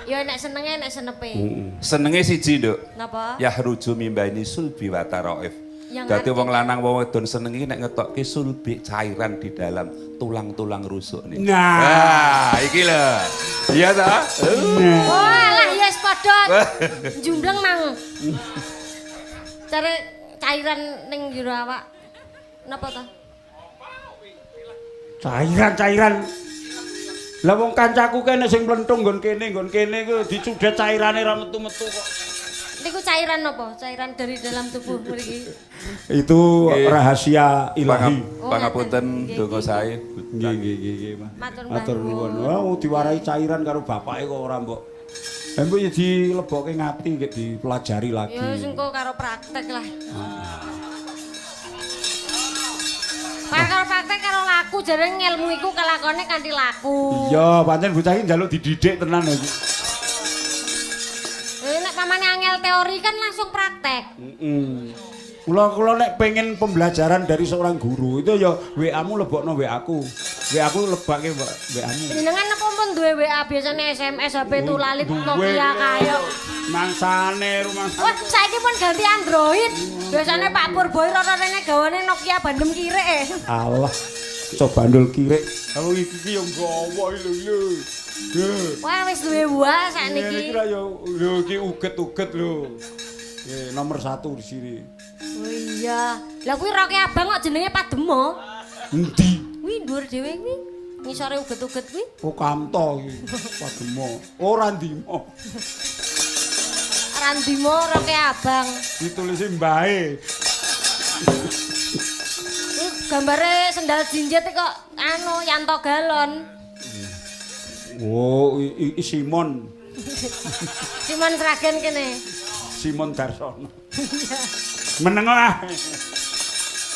Ya enek senenge enek senepe. Senenge siji, Nduk. Napa? Yahruju mimbaini sulbi wa taraif. Dadi wong lanang wong wedon seneng iki nek ngetokke sulbi cairan di dalam tulang-tulang rusuk niki. Nah, iki lho. Iya ta? Wah, lah ya wis padha. Jumbleng mang. Care cairan ning jero awak. Napa ta? Cairan-cairan. Lah wong kancaku kene sing mlentung nggon kene ku dicudet cairane ra metu-metu kok. Niku cairan apa? Cairan dari dalam tubuh mriki. Itu rahasia ilahi. Pangapunten donga sae. Nggih nggih nggih, Mas. Matur nuwun. Wah, diwarahi cairan karo bapake kok ora mbok. Mbok ya dilebokke ngati nggih dipelajari lagi. Ya wis engko karo praktek lah. Karo praktek karo laku jare ngelmu iku kelakone kanthi laku. Iya, pancen bocah iki njaluk dididik tenan iki. Nek pamane angel teori kan langsung praktek. Kula nek pengen pembelajaran dari seorang guru itu ya WA-mu lebokno WA-ku. WA-ku lebake WA-mu. Jenengan napa pun duwe WA biasane SMS HP tulalit Nokia kaya. Mangsane rumangsane. Wah, saiki pun ganti Android. Biasane Pak Purbo rata-ratane gawane Nokia bandem kirik. Allah. Coba bandul kirik. Kalau iki ki yo nggawa lho lho. Wah, wis duwe WA sakniki. Iki ra yo lho iki uget-uget lho. Nggih, nomor 1 di sini. Oh iya. Lah kuwi roke abang kok jenenge Pademo. Endi? Kuwi dhuwur dhewe kuwi. Ngisore uget-uget kuwi. Oh Kamto iki. Pademo. Ora Ndimo. Ora Ndimo roke abang. Ditulisi mbahe. Kuwi gambare sendal jinjit kok anu Yanto Galon. Oh, iki Simon. Simon Sragen kene. Simon Darsono. Meneng ah.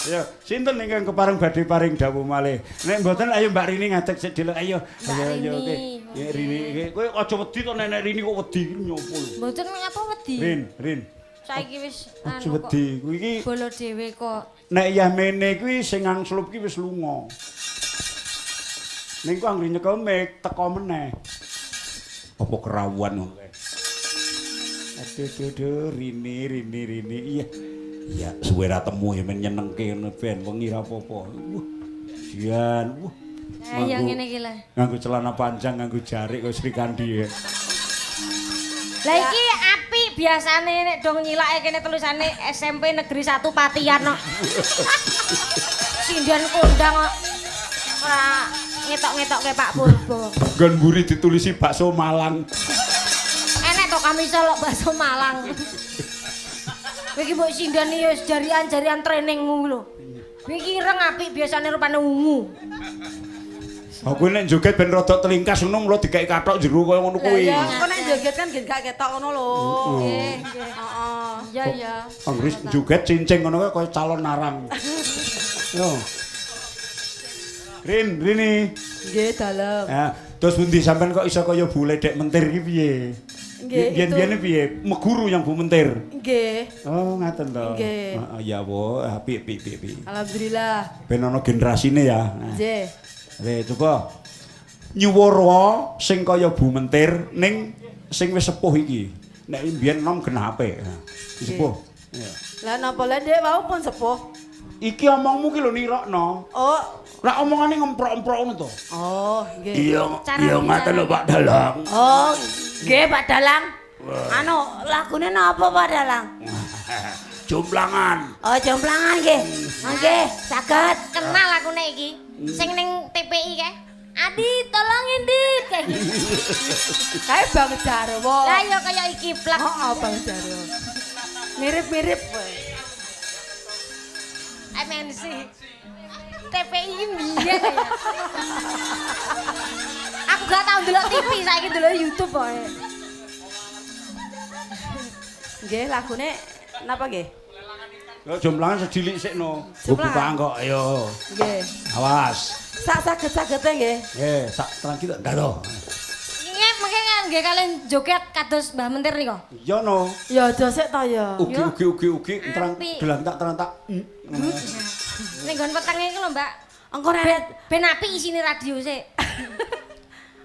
Ya, sinten ingkang kepareng badhe paring dawuh malih. Nek mboten ayo Mbak Rini ngadeg sik dhelok ayo. Ayo ayo oke. Ya Rini iki kowe aja wedi to nek Rini kok wedi iki nyopo lho. Mboten ngapa wedi. Rin, Rin. Saiki wis anu kok. Wedi kuwi iki bolo dhewe kok. Nek yah mene kuwi sing angslup ki wis lunga. Ning kok anggere nyekel mik teko meneh. Apa kerawuan kok. Aduh aduh aduh Rini Rini Rini iya. Iya, suwe ra temu ya men nyenengke ngono ben wengi ra apa-apa. Wah. Jian, wah. Ya ngene iki lah. Nganggo celana panjang, nganggo jarik kaya Sri Kandi ya. Lah iki apik biasane nek dong nyilake kene tulisane SMP Negeri 1 Patian kok. Sinden kondang kok. Ora ngetok-ngetokke Pak Purbo. Nggon mburi ditulisi bakso Malang. Enek to kamisol kok bakso Malang. Kowe iki mbok sindani ya jarian-jarian trainingmu lho. Kowe iki ireng apik biasane rupane ungu. Oh kuwi nek joget ben rada telingkas ngono mulo dikeki kathok jero kaya ngono kuwi. Lah ya, kok nek joget kan ben gak ketok ngono lho. Nggih, nggih. Heeh. Iya, iya. Anggere joget cincing ngono kaya calon narang. Yo. Rin, Rini. Nggih, dalem. Ya, terus pundi sampean kok iso kaya Bu Ledek Mentir iki piye? Nggih, biyen-biyene piye? Meguru yang Bu Mentir. Nggih. Oh, ngaten to. Nggih. Heeh, ya wo, apik apik apik. Alhamdulillah. Ben ana generasine ya. Nggih. Re coba. Nyuwara sing kaya Bu Mentir ning sing wis sepuh iki. Nek mbiyen nom genah apik. Sepuh. Iya. Lah napa le Dik wau pun sepuh? Iki omongmu ki lho nirokno. Oh, lah omongane ngemprok-emprok ngono to. Oh, nggih. Iya, iya ngaten lho Pak Dalang. Oh, nggih Pak Dalang. Anu, lagune napa Pak Dalang? Jomplangan. Oh, jomplangan nggih. Nggih, saged. Kenal aku nek iki. Sing ning TPI kae. Adit, tolongin Dit kayak gitu. Kae Bang Jarwo. Lah iya kaya iki plak. Heeh, Bang Jarwo. Mirip-mirip. MNC. TPI mbiyen ya. Aku gak tau ndelok TV, saiki ndelok YouTube pokoke. Nggih, lagune napa nggih? Lho jomplangan sedilik sik no. Bukaan kok ayo. Nggih. Awas. Sak saged-sagede nggih. Nggih, sak terang kita enggak to. Nggih, mengke nggih kalian joget kados Mbah Mentir nika. Iya no. Ya aja sik to ya. Ugi ugi ugi ugi terang gelang tak terang tak. Ning nggon wetenge iki lho, Mbak. Engko nek ben apik isine radio sik.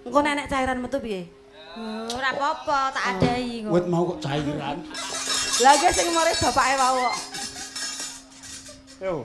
Engko nek cairan metu piye? Ora apa-apa, tak adahi kok. Wit mau kok cairan. Lah iki sing mari bapake wau kok. Yo.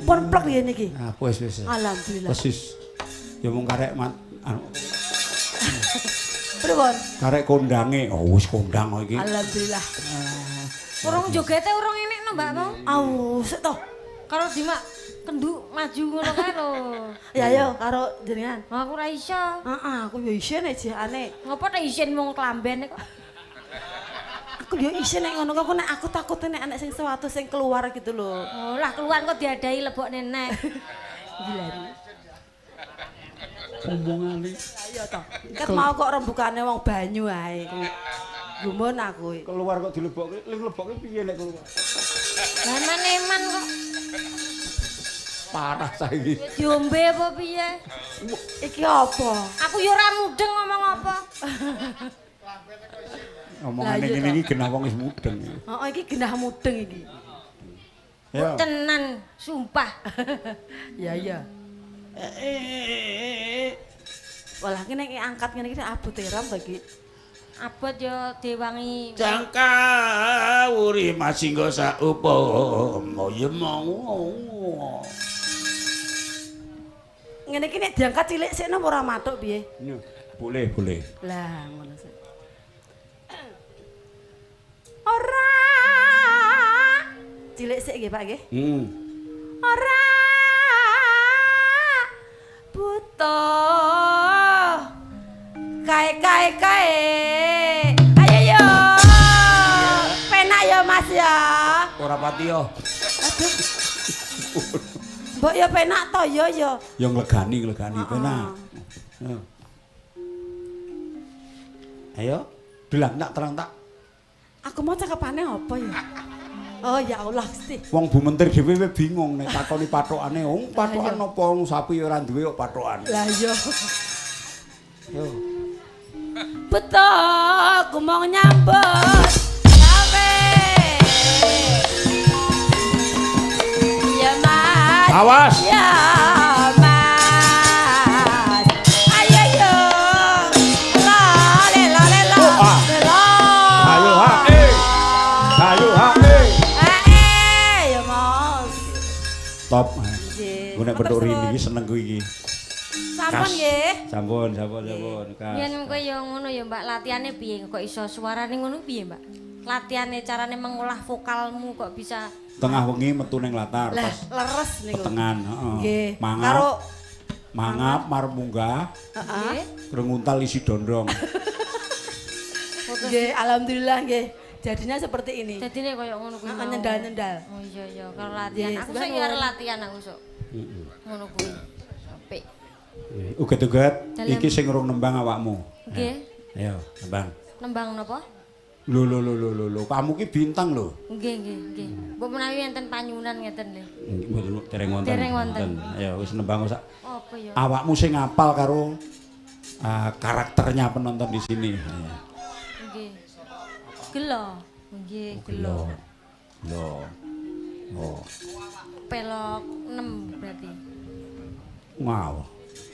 Pun plek nggih niki. Ah, wis wis. Alhamdulillah. Persis. Ya mung karek anu Pripun? Karek kondange. Oh, wis kondang kok iki. Alhamdulillah. Urung jogete urung enek no, Mbak mau. Au, sik to. Karo Dimak kenduk maju ngono kae lho. Ya yo karo jenengan. Aku ora iso. Heeh, aku yo isin ejekane. Ngopo nek isin mung klamben kok. Aku yo isin nek ngono kok nek aku takute nek anek sing sesuatu sing keluar gitu lho. Oh, lah keluar kok diadahi lebokne nek. Gila. Omongane. Iya to. Ket mau kok rembukane wong banyu ae. Gumun aku. Keluar kok dilebokke, ling lebokke piye nek keluar? Lah eman-eman kok. Parah saiki. Diombe apa piye? Iki apa? Aku yo ora mudeng ngomong apa. Omongane ngene iki genah wong wis mudeng. Heeh, iki genah mudeng iki. Ya. Tenan, sumpah. Ya iya. Walah ki nek angkat ngene iki abot ram to iki. Abot yo diwangi. Jangka wuri masingga saupama ya mau. Ngene iki nek diangkat cilik sikno ora mathuk piye? Boleh, boleh. Lah ngono sik. Ora. Cilik sik nggih Pak nggih. Heeh. Ora. Butuh. Kae kae kae. Ayo yo. Penak yo Mas ya. Ora pati yo. Aduh. Mbok yo penak to yo yo. Yo nglegani nglegani penak. Heeh. Ayo, bilang tak terang tak. Aku mau cakepane apa ya? Oh ya Allah Gusti. Wong Bu Menteri dhewe bingung nek takoni pathokane, wong pathokan apa wong sapi ora duwe kok pathokan. Lah iya. Yo. Betul, aku mau nyambut gawe. Ya Mas. Awas. Ya Mas. Ayo yo. La le la le la. La. Ayo ha eh. Ayo ha eh. Eh ya Mas. Top. Gue nek petuk rini iki seneng ku iki. Sampun nggih. Sampun, sampun, sampun. Yen kowe ya ngono ya Mbak, latihane piye kok iso suarane ngono piye Mbak? Latihane carane mengolah vokalmu kok bisa tengah wengi metu ning latar lah, pas leres niku. Petengan, heeh. Nggih. Mangap. Karo mangap mar munggah. Heeh. Nguntal isi dondong. Nggih, alhamdulillah nggih. Jadinya seperti ini. Jadine koyo ngono kuwi. Nyendal-nyendal. Oh iya iya, karo latihan. Aku sok ya latihan aku sok. Heeh. Ngono kuwi. Apik. Uget-uget iki sing urung nembang awakmu. Nggih. Ayo, nembang. Nembang napa? Lho lho lho lho lho, kamu ki bintang lho. Nggih nggih nggih. Mbok menawi enten panyunan ngeten lho. Mboten dereng wonten. Dereng wonten. Ayo wis nembang sak. Apa ya? Awakmu sing ngapal karo karakternya penonton di sini. Nggih. Gelo. Nggih, gelo. Gelo. Oh. Pelok 6 berarti. Wow.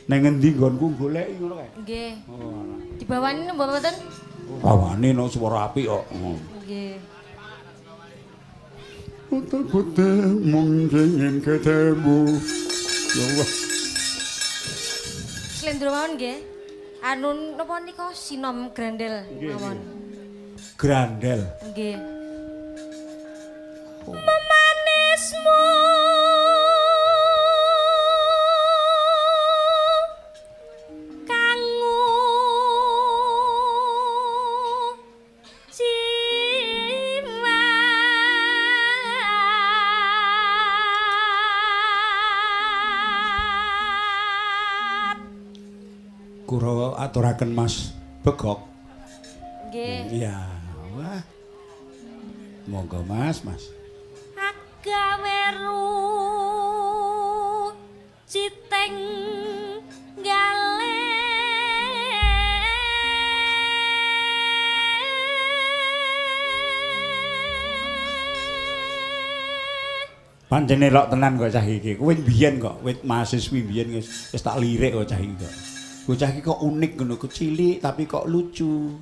Neng ngendi nggonku goleki ngono kae? Nggih. Oh. Dibawani napa mboten? Bawane no swara apik kok. Nggih. Putih-putih mung ingin ketemu. Ya Allah. Slendro mawon nggih. Anu napa nika sinom grandel mawon. Grandel. Nggih. Memanismu kula aturaken Mas Begok. Nggih. Iya. Wah. Monggo Mas, Mas. Agaweru citeng gale. Pancene lok tenan kok cah iki. Kowe mbiyen kok, wit mahasiswi mbiyen wis tak lirik kok cah iki kok. Bocah iki kok unik ngono, kok cilik tapi kok lucu.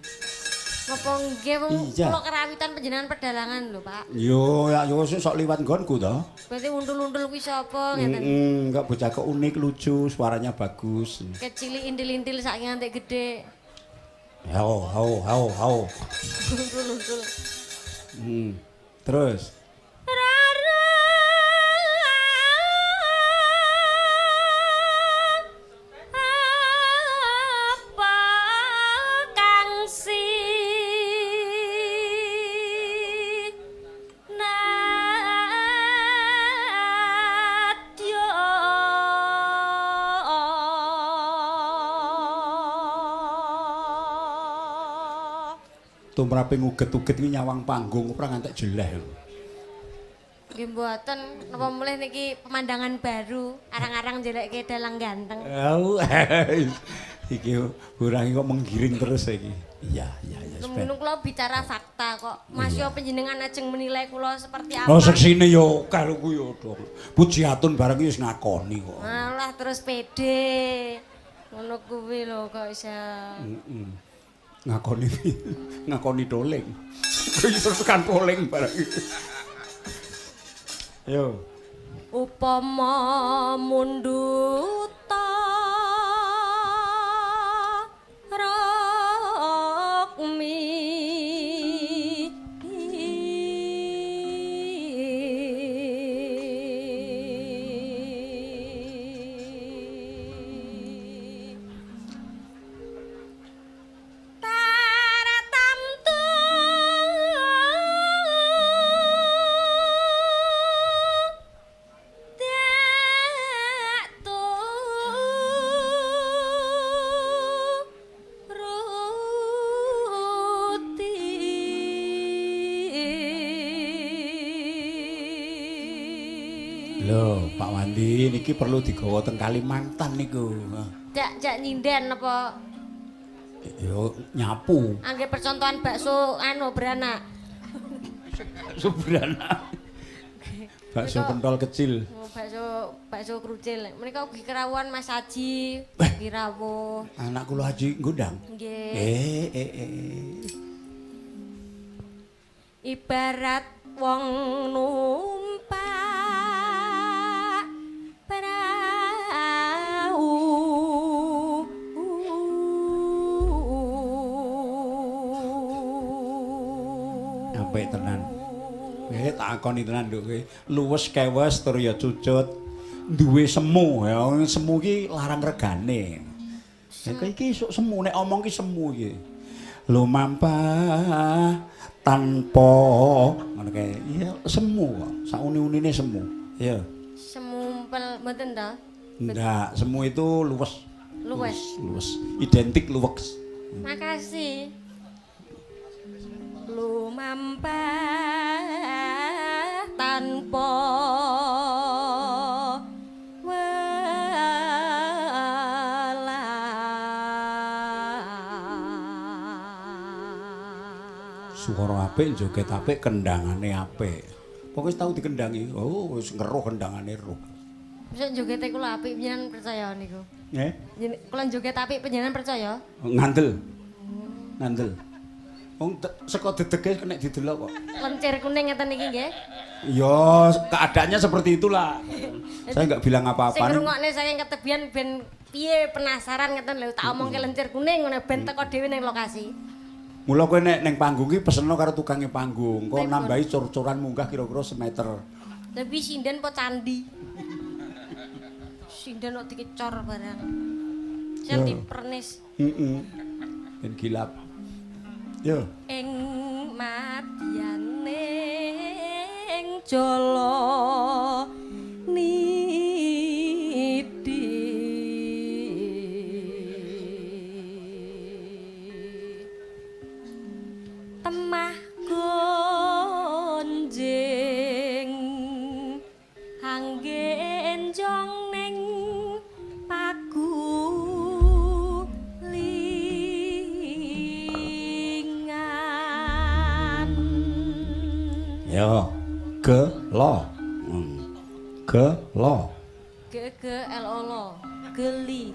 Napa nggih wong kula kerawitan panjenengan pedalangan lho, Pak. Yo, ya yo sok liwat nggonku to. Berarti untul-untul kuwi sapa ngeten. Heeh, enggak bocah kok unik, lucu, suaranya bagus. Kecil intil-intil saiki nganti gede. Hao, hao, hao, hao. Untul-untul. Terus. Tumrape nguget-uget iki nyawang panggung ora ngantek jeleh. Nggih mboten, napa mulih niki pemandangan baru, arang-arang njelekke dalang ganteng. Iki ora kok menggiring terus iki. Iya, iya, iya. Ngono kula bicara fakta kok. Mas yo panjenengan ajeng menilai kula seperti apa? Oh seksine yo akeh lho kuwi yo. Pujiatun bareng iki wis ngakoni kok. Malah terus pede. Ngono kuwi lho kok iso. Heeh. Ngakoni ngakoni doling. Iso tekan doling bareng. Yo. Upama mundhuta rukmi niki perlu digawa teng Kalimantan niku. Jak nyinden apa? Yo nyapu. Angge percontohan bakso anu beranak. Bakso beranak. Bakso pentol kecil. Oh, bakso krucil. Menika ugi kerawuhan Mas Haji, ugi rawuh. Anak kula Haji ngundang. Nggih. Ibarat wong numpak prau. Apik tenan. Tak akoni tenan nduk kowe. Luwes kewes tur ya cucut. Duwe semu ya, semu iki larang regane. Ya iki isuk semu nek omong ki semu iki. Lumampah tanpa ngono kae. Iya semu kok. Sauni-unine semu. Iya. Semumpel mboten ta? Ndak, semu itu luwes. Luwes. Luwes. Identik luwes. Makasih. Lumampah tanpa welas. Suara apik, joget apik, kendangane apik. Pokoke tau dikendangi. Oh, wis ngeruh kendangane roh. Wis jogete kula apik panjenengan percaya niku. Nggih. Kula joget apik panjenengan percaya? Ngandel. Ngandel. Wong saka dedege kena didelok kok. Lencir kuning ngeten iki nggih. Ya, keadaannya seperti itulah. Saya enggak bilang apa-apa. Sing ngrungokne saking ketebian ben piye penasaran ngeten lho tak omongke lencir kuning ngono ben teko dhewe ning lokasi. Mula kowe nek ning panggung iki peseno karo tukange panggung, kok nambahi cor-coran munggah kira-kira semeter. Tapi sinden po candi. Sinden kok dikecor barang. Sing dipernis. Heeh. Ben gilap. Yo. Ing madyane ing jala nidhi. Temah gonjing anggenjong ning pagulingan. Yo, ge lo. Ge lo. Ge ge l o lo. Geli.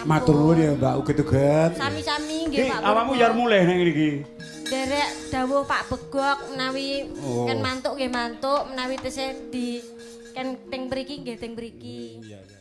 Sampun. Matur nuwun ya Mbak Uget-uget. Sami-sami nggih Ki Pak. awakmu Purba. yar mulih ning ngene iki. Derek dawuh Pak Begok menawi Oh. ken mantuk nggih mantuk, menawi tesih di ken teng mriki nggih teng mriki. Iya, iya.